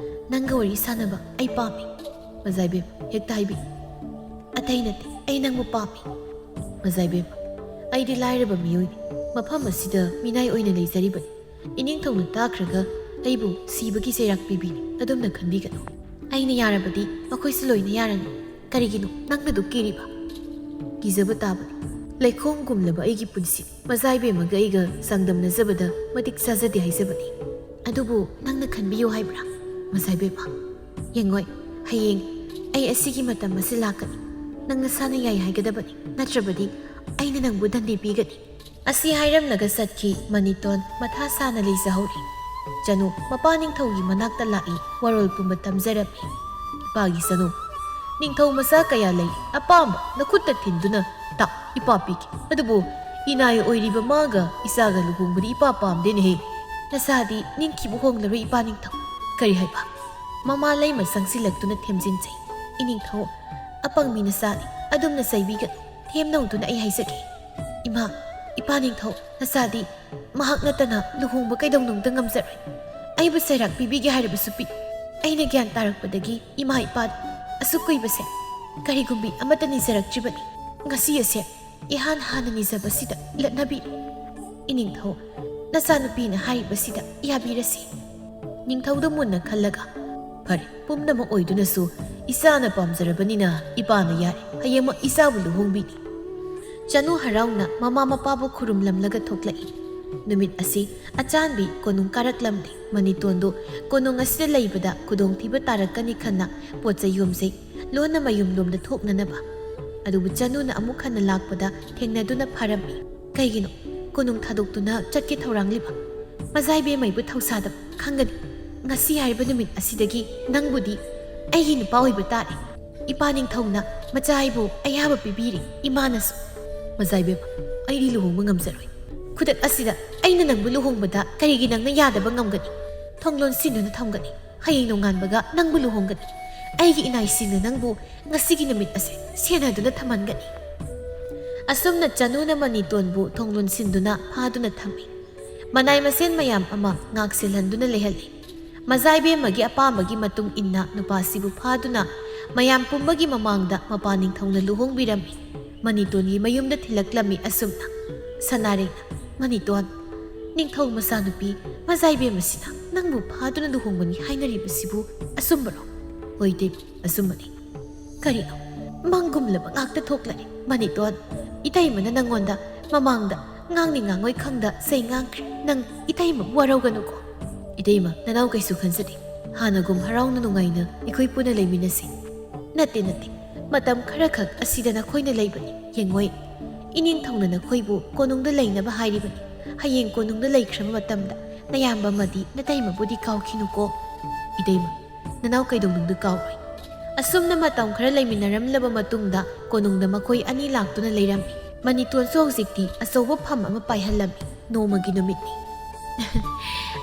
ꯅꯪꯒ ꯋꯥꯔꯤ ꯁꯥꯟꯅꯕ ꯑꯩ ꯄꯥꯝꯃꯤ꯫" "ꯃꯖꯥꯏꯕꯦꯝ, ꯍꯦꯛꯇ ꯍꯥꯏꯕꯤꯌꯨ꯫" "ꯑꯇꯩ ꯅꯠꯇꯦ, ꯑꯩ ꯅꯪꯕꯨ ꯄꯥꯝꯃꯤ꯫" "ꯃꯖꯥꯏꯕꯦꯝ, ꯑꯩꯗꯤ ꯂꯥꯏꯔꯕ ꯃꯤꯑꯣꯏꯅꯤ꯫ ꯃꯐꯝ ꯑꯁꯤꯗ ꯃꯤꯅꯥꯏ ꯑꯣꯏꯅ ꯂꯩꯖꯔꯤꯕꯅꯤ꯫ ꯏꯅꯤꯡꯊꯧꯅ ꯇꯥꯈ꯭ꯔꯒ ꯑꯩꯕꯨ ꯁꯤꯕꯒꯤ ꯆꯩꯔꯥꯛ ꯄꯤꯕꯤꯅꯤ꯫ ꯑꯗꯨꯝꯅ ꯈꯟꯕꯤꯒꯅꯨ꯫ ꯑꯩꯅ ꯌꯥꯔꯕꯗꯤ ꯃꯈꯣꯏꯁꯨ ꯂꯣꯏꯅ ꯌꯥꯔꯅꯤ꯫ ꯀꯔꯤꯒꯤꯅꯣ ꯅꯪꯅ ꯑꯗꯨꯛ ꯀꯤꯔꯤꯕ?" "ꯀꯤꯖꯕ ꯇꯥꯕꯅꯤ꯫ ꯂꯩꯈꯣꯝꯒꯨꯝꯂꯕ ꯑꯩꯒꯤ ꯄꯨꯟꯁꯤ ꯃꯖꯥꯏꯕꯦꯝꯃꯒ ꯑꯩꯒ ꯆꯥꯡꯗꯝꯅꯖꯕꯗ ꯃꯇꯤꯛ ꯆꯥꯖꯗꯦ ꯍꯥꯏꯖꯕꯅꯤ꯫" "ꯑꯗꯨꯕꯨ ꯅꯪꯅ ꯈꯟꯕꯤꯌꯨ ꯍꯥꯏꯕ꯭ꯔꯥ?" "ꯃꯖꯥꯏꯕꯦꯝꯃ, ꯌꯦꯡꯉꯣꯏ꯫ ꯍꯌꯦꯡ ꯑꯩ ꯑꯁꯤꯒꯤ ꯃꯇꯝ ꯑꯁꯤ ꯂꯥꯛꯀꯅꯤ꯫ ꯅꯪ ꯅꯁꯥꯅ ꯌꯥꯏ ꯍꯥꯏꯒꯗꯕꯅꯤ, ꯅꯠꯇ꯭ꯔꯕꯗꯤ ꯑꯩꯅ ꯅꯪꯕꯨ ꯗꯟꯗꯤ ꯄꯤꯒꯅꯤ꯫" ꯑꯁꯤ ꯍꯥꯏꯔꯝꯂꯒ ꯆꯠꯈꯤ ꯃꯅꯤꯇꯣꯟ ꯃꯊꯥ ꯁꯥꯅ ꯂꯩꯖꯍꯧꯔꯤ꯫ ꯆꯅꯨ ꯃꯄꯥ ꯅꯤꯡꯊꯧꯒꯤ ꯃꯅꯥꯛꯇ ꯂꯥꯛꯏ, ꯋꯥꯔꯣꯜ ꯄꯨꯝꯕ ꯇꯝꯖꯔꯝꯃꯤ꯫ "ꯏꯄꯥꯒꯤ ꯆꯅꯨ, "ꯅꯤꯡꯊꯧ ꯃꯆꯥ ꯀꯌꯥ ꯂꯩ, ꯑꯄꯥꯝꯕ ꯅꯈꯨꯠꯇ ꯊꯤꯟꯗꯨꯅ ꯇꯥꯛ, ꯏꯄꯥ ꯄꯤꯒꯦ꯫ ꯑꯗꯨꯕꯨ ꯏꯅꯥꯏ ꯑꯣꯏꯔꯤꯕ ꯃꯥꯒ ꯏꯆꯥꯒ ꯂꯨꯍꯣꯡꯕꯗꯤ ꯏꯄꯥ ꯄꯥꯝꯗꯦꯅꯦꯍꯦ꯫ ꯅꯆꯥꯗꯤ ꯅꯤꯡꯈꯤꯕ ꯍꯣꯡꯂꯔꯣꯏ ꯏꯄꯥ ꯅꯤꯡꯊꯧ"꯫ "ꯀꯔꯤ ꯍꯥꯏꯕ?" ꯃꯃꯥ ꯂꯩꯃ ꯆꯪꯁꯤꯜꯂꯛꯇꯨꯅ ꯊꯦꯝꯖꯤꯟꯖꯩ꯫ "ꯏꯅꯤꯡꯊꯧ, ꯑꯄꯪꯕꯤ ꯅꯆꯥꯅꯤ, ꯑꯗꯨꯝꯅ ꯆꯩꯕꯤꯒꯅꯨ, ꯊꯦꯝꯅꯧꯗꯨꯅ ꯑꯩ ꯍꯥꯏꯖꯒꯦ"꯫ "ꯏꯃꯥ, ꯏꯄꯥ ꯅꯤꯡꯊꯧ, ꯅꯆꯥꯗꯤ ꯃꯍꯥꯛ ꯅꯠꯇꯅ ꯂꯨꯍꯣꯡꯕ ꯀꯩꯗꯧꯅꯨꯡꯗ ꯉꯝꯖꯔꯣꯏ꯫ ꯑꯩꯕꯨ ꯆꯩꯔꯥꯛ ꯄꯤꯕꯤꯒꯦ ꯍꯥꯏꯔꯕꯁꯨ ꯄꯤ꯫ ꯑꯩꯅ ꯒ꯭ꯌꯥꯟ ꯇꯥꯔꯛꯄꯗꯒꯤ ꯏꯃꯥ ꯏꯄꯥꯗ ꯑꯁꯨꯛ ꯀꯨꯏꯕꯁꯦ ꯀꯔꯤꯒꯨꯝꯕꯤ ꯑꯃꯠꯇ ꯅꯤꯖꯔꯛꯇ꯭ꯔꯤꯕꯅꯤ꯫ ꯉꯁꯤ ꯑꯁꯦ ꯏꯍꯥꯟ ꯍꯥꯟꯅ ꯅꯤꯖꯕꯁꯤꯗ ꯂꯠꯅꯕꯤꯔꯦ꯫ ꯏꯅꯤꯡꯊꯧ, ꯅꯆꯥꯅꯨꯄꯤꯅ ꯍꯥꯏꯔꯤꯕꯁꯤꯗ ꯌꯥꯕꯤꯔꯁꯤ"꯫ ꯅꯤꯡꯊꯧꯗ ꯃꯨꯟꯅ ꯈꯜꯂꯒ, "ꯐꯔꯦ, ꯄꯨꯝꯅꯃꯛ ꯑꯣꯏꯗꯨꯅꯁꯨ ꯏꯆꯥꯅ ꯄꯥꯝꯖꯔꯕꯅꯤꯅ ꯏꯄꯥꯅ ꯌꯥꯔꯦ, ꯍꯌꯦꯡꯃꯛ ꯏꯆꯥꯕꯨ ꯂꯨꯍꯣꯡꯕꯤꯅꯤ"꯫ ꯆꯅꯨ ꯍꯔꯥꯎꯅ ꯃꯃꯥ ꯃꯄꯥꯕꯨ ꯈꯨꯔꯨꯝꯂꯝꯂꯒ ꯊꯣꯛꯂꯛꯏ꯫ ꯅꯨꯃꯤꯠ ꯑꯁꯤ ꯑꯆꯥꯟꯕꯤ ꯀꯣꯅꯨꯡ ꯀꯥꯔꯛꯂꯝꯂꯦ꯫ ꯃꯅꯤꯇꯣꯟꯗꯨ ꯀꯣꯅꯨꯡ ꯑꯁꯤꯗ ꯂꯩꯕꯗ ꯈꯨꯗꯣꯡꯊꯤꯕ ꯇꯥꯔꯛꯀꯅꯤ ꯈꯟꯅ ꯄꯣꯠ ꯆꯩ ꯌꯣꯝꯖꯩ꯫ ꯂꯣꯟꯅ ꯃꯌꯨꯝꯂꯣꯝꯗ ꯊꯣꯛꯅꯅꯕ꯫ ꯑꯗꯨꯕꯨ ꯆꯅꯨꯅ ꯑꯃꯨꯛ ꯍꯟꯅ ꯂꯥꯛꯄꯗ ꯊꯦꯡꯅꯗꯨꯅ ꯐꯥꯔꯝꯃꯤ꯫ "ꯀꯩꯒꯤꯅꯣ ꯀꯣꯅꯨꯡ ꯊꯥꯗꯣꯛꯇꯨꯅ ꯆꯠꯀꯦ ꯊꯧꯔꯥꯡꯂꯤꯕ? ꯃꯖꯥꯏꯕꯦꯝꯃꯩꯕꯨ ꯊꯧꯁꯥꯗꯕ ꯈꯪꯒꯅꯤ꯫ ꯉꯁꯤ ꯍꯥꯏꯔꯤꯕ ꯅꯨꯃꯤꯠ ꯑꯁꯤꯗꯒꯤ ꯅꯪꯕꯨꯗꯤ ꯑꯩꯒꯤ ꯅꯨꯄꯥ ꯑꯣꯏꯕ ꯇꯥꯔꯦ꯫ ꯏꯄꯥ ꯅꯤꯡꯊꯧꯅ ꯃꯆꯥ ꯑꯩꯕꯨ ꯑꯌꯥꯕ ꯄꯤꯕꯤꯔꯦ, ꯏꯃꯥꯅꯁꯨ"꯫ "ꯃꯖꯥꯏꯕꯦꯝꯃ, ꯑꯩꯗꯤ ꯂꯨꯍꯣꯡꯕ ꯉꯝꯖꯔꯣꯏ꯫ ꯈꯨꯗꯛ ꯑꯁꯤꯗ ꯑꯩꯅ ꯅꯪꯕꯨ ꯂꯨꯍꯣꯡꯕꯗ ꯀꯔꯤꯒꯤ ꯅꯪꯅ ꯌꯥꯗꯕ ꯉꯝꯒꯅꯤ? ꯊꯣꯡ ꯂꯣꯟꯁꯤꯟꯗꯨꯅ ꯊꯝꯒꯅꯤ꯫ ꯍꯌꯦꯡ ꯅꯣꯡꯉꯥꯟꯕꯒ ꯅꯪꯕꯨ ꯂꯨꯍꯣꯡꯒꯅꯤ꯫ ꯑꯩꯒꯤ ꯏꯅꯥꯏꯁꯤꯡꯅ ꯅꯪꯕꯨ ꯉꯁꯤꯒꯤ ꯅꯨꯃꯤꯠ ꯑꯁꯦ ꯁꯦꯟꯅꯗꯨꯅ ꯊꯝꯍꯟꯒꯅꯤ"꯫ ꯑꯁꯨꯝꯅ ꯆꯅꯨꯅ ꯃꯅꯤꯇꯣꯟꯕꯨ ꯊꯣꯡ ꯂꯣꯟꯁꯤꯟꯗꯨꯅ ꯐꯥꯗꯨꯅ ꯊꯝꯃꯤ꯫ ꯃꯅꯥꯏ ꯃꯁꯦꯟ ꯃꯌꯥꯝ ꯑꯃ ꯉꯥꯛ ꯁꯦꯜꯍꯟꯗꯨꯅ ꯂꯩꯍꯜꯂꯤ꯫ ꯃꯖꯥꯏꯕꯦꯝꯃꯒꯤ ꯑꯄꯥꯝꯕꯒꯤ ꯃꯇꯨꯡ ꯏꯟꯅ ꯅꯨꯄꯥꯁꯤꯕꯨ ꯐꯥꯗꯨꯅ ꯃꯌꯥꯝ ꯄꯨꯝꯕꯒꯤ ꯃꯃꯥꯡꯗ ꯃꯄꯥ ꯅꯤꯡꯊꯧꯅ ꯂꯨꯍꯣꯡꯕꯤꯔꯝꯃꯤ꯫ ꯃꯅꯤꯇꯣꯟꯒꯤ ꯃꯌꯨꯝꯗ ꯊꯤꯜꯂꯛꯂꯝꯃꯤ꯫ ꯑꯁꯨꯝꯅ ꯁꯅꯥꯔꯦꯡꯅ, "ꯃꯅꯤꯇꯣꯟ, ꯅꯤꯡꯊꯧ ꯃꯆꯥꯅꯨꯄꯤ ꯃꯖꯥꯏꯕꯦꯝ ꯑꯁꯤꯅ ꯅꯪꯕꯨ ꯐꯥꯗꯨꯅ ꯂꯨꯍꯣꯡꯕꯅꯤ ꯍꯥꯏꯅꯔꯤꯕꯁꯤꯕꯨ ꯑꯆꯨꯝꯕꯔꯣ?" "ꯍꯣꯏ ꯏꯇꯩꯃ, ꯑꯆꯨꯝꯕꯅꯤ"꯫ "ꯀꯔꯤꯅꯣ? ꯃꯪꯒꯨꯝꯂꯕ ꯉꯥꯛꯇ ꯊꯣꯛꯂꯔꯦ꯫ ꯃꯅꯤꯇꯣꯟ, ꯏꯇꯩꯃꯅ ꯅꯪꯉꯣꯟꯗ ꯃꯃꯥꯡꯗ ꯉꯥꯡꯅꯤ ꯉꯥꯡꯉꯣꯏ ꯈꯪꯗ ꯆꯩ ꯉꯥꯡꯈ꯭ꯔꯦ꯫ ꯅꯪ ꯏꯇꯩꯃꯕꯨ ꯋꯥꯔꯧꯒꯅꯨꯀꯣ"꯫ "ꯏꯇꯩꯃ, ꯅꯅꯥꯎ ꯀꯩꯁꯨ ꯈꯟꯖꯗꯦ꯫ ꯍꯥꯟꯅꯒꯨꯝ ꯍꯔꯥꯎꯅ ꯅꯨꯡꯉꯥꯏꯅ ꯑꯩꯈꯣꯏ ꯄꯨꯟꯅ ꯂꯩꯃꯤꯟꯅꯁꯤ"꯫ "ꯅꯠꯇꯦ, ꯅꯠꯇꯦ꯫ ꯃꯇꯝ ꯈꯔꯈꯛ ꯑꯁꯤꯗ ꯅꯈꯣꯏꯅ ꯂꯩꯕꯅꯤ꯫ ꯌꯦꯡꯉꯣꯏ, ꯏꯅꯤꯡꯊꯧꯅ ꯅꯈꯣꯏꯕꯨ ꯀꯣꯅꯨꯡꯗ ꯂꯩꯅꯕ ꯍꯥꯏꯔꯤꯕꯅꯤ꯫ ꯍꯌꯦꯡ ꯀꯣꯅꯨꯡꯗ ꯂꯩꯈ꯭ꯔꯕ ꯃꯇꯝꯗ ꯅꯌꯥꯝꯕ ꯑꯃꯗꯤ ꯅꯇꯩꯃꯕꯨꯗꯤ ꯀꯥꯎꯈꯤꯅꯨꯀꯣ"꯫ "ꯏꯇꯩꯃ, ꯅꯅꯥꯎ ꯀꯩꯗꯧꯅꯨꯡꯗ ꯀꯥꯎꯔꯣꯏ"꯫ ꯑꯁꯨꯝꯅ ꯃꯇꯝ ꯈꯔ ꯂꯩꯃꯤꯟꯅꯔꯝꯂꯕ ꯃꯇꯨꯡꯗ ꯀꯣꯅꯨꯡꯗ ꯃꯈꯣꯏ ꯑꯅꯤ ꯂꯥꯛꯇꯨꯅ ꯂꯩꯔꯝꯃꯤ꯫ ꯃꯅꯤꯇꯣꯟꯁꯨ ꯍꯧꯖꯤꯛꯇꯤ ꯑꯆꯧꯕ ꯐꯝ ꯑꯃ ꯄꯥꯏꯍꯜꯂꯝꯃꯤ꯫ ꯅꯣꯡꯃꯒꯤ ꯅꯨꯃꯤꯠꯅꯤ꯫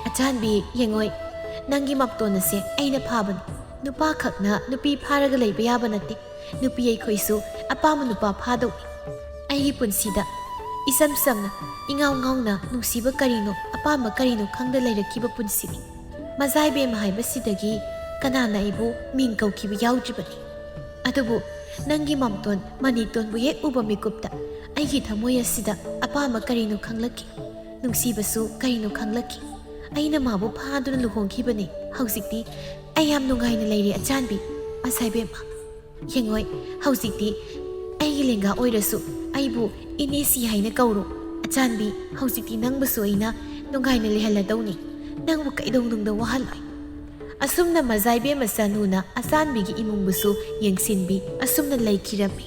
"ꯑꯆꯥꯟꯕꯤ, ꯌꯦꯡꯉꯣꯏ, ꯅꯪꯒꯤ ꯃꯥꯝꯇꯣꯟ ꯑꯁꯦ ꯑꯩꯅ ꯐꯥꯕꯅꯤ꯫ ꯅꯨꯄꯥ ꯈꯛꯅ ꯅꯨꯄꯤ ꯐꯥꯔꯒ ꯂꯩꯕ ꯌꯥꯕ ꯅꯠꯇꯦ꯫ ꯅꯨꯄꯤ ꯑꯩꯈꯣꯏꯁꯨ ꯑꯄꯥꯝꯕ ꯅꯨꯄꯥ ꯐꯥꯗꯧꯅꯤ꯫ ꯑꯩꯒꯤ ꯄꯨꯟꯁꯤꯗ ꯏꯆꯝ ꯆꯝꯅ, ꯏꯉꯥꯎ ꯉꯥꯎꯅ ꯅꯨꯡꯁꯤꯕ ꯀꯔꯤꯅꯣ, ꯑꯄꯥꯝꯕ ꯀꯔꯤꯅꯣ ꯈꯪꯗ ꯂꯩꯔꯛꯈꯤꯕ ꯄꯨꯟꯁꯤꯅꯤ꯫ ꯃꯖꯥꯏꯕꯦꯝꯃ ꯍꯥꯏꯕꯁꯤꯗꯒꯤ ꯀꯅꯥꯅ ꯑꯩꯕꯨ ꯃꯤꯡ ꯀꯧꯈꯤꯕ ꯌꯥꯎꯗ꯭ꯔꯤꯕꯅꯤ꯫ ꯑꯗꯨꯕꯨ ꯅꯪꯒꯤ ꯃꯥꯝꯇꯣꯟ ꯃꯅꯤꯇꯣꯟꯕꯨ ꯍꯦꯛ ꯎꯕ ꯃꯤꯀꯨꯞꯇ ꯑꯩꯒꯤ ꯊꯃꯣꯏ ꯑꯁꯤꯗ ꯑꯄꯥꯝꯕ ꯀꯔꯤꯅꯣ ꯈꯪꯂꯛꯈꯤ, ꯅꯨꯡꯁꯤꯕꯁꯨ ꯀꯔꯤꯅꯣ ꯈꯪꯂꯛꯈꯤ꯫ ꯑꯩꯅ ꯃꯥꯕꯨ ꯐꯥꯗꯨꯅ ꯂꯨꯍꯣꯡꯈꯤꯕꯅꯤ꯫ ꯍꯧꯖꯤꯛꯇꯤ ꯑꯩ ꯌꯥꯝ ꯅꯨꯡꯉꯥꯏꯅ ꯂꯩꯔꯦ, ꯑꯆꯥꯟꯕꯤ, ꯃꯖꯥꯏꯕꯦꯝꯃ꯫ ꯌꯦꯡꯉꯣꯏ, ꯍꯧꯖꯤꯛꯇꯤ ꯑꯩꯒꯤ ꯂꯦꯡꯒꯥ ꯑꯣꯏꯔꯁꯨ ꯑꯩꯕꯨ ꯏꯅꯦꯁꯤ ꯍꯥꯏꯅ ꯀꯧꯔꯣ꯫ ꯑꯆꯥꯟꯕꯤ, ꯍꯧꯖꯤꯛꯇꯤ ꯅꯪꯕꯨꯁꯨ ꯑꯩꯅ ꯅꯨꯡꯉꯥꯏꯅ ꯂꯩꯍꯜꯂꯗꯧꯅꯤ꯫ ꯅꯪꯕꯨ ꯀꯩꯗꯧꯅꯨꯡꯗ ꯋꯥꯍꯜꯂꯣꯏ꯫" ꯑꯁꯨꯝꯅ ꯃꯖꯥꯏꯕꯦꯝꯃ ꯆꯅꯨꯅ ꯑꯆꯥꯟꯕꯤꯒꯤ ꯏꯃꯨꯡꯕꯨꯁꯨ ꯌꯦꯡꯁꯤꯟꯕꯤ꯫ ꯑꯁꯨꯝꯅ ꯂꯩꯈꯤꯔꯝꯃꯤ꯫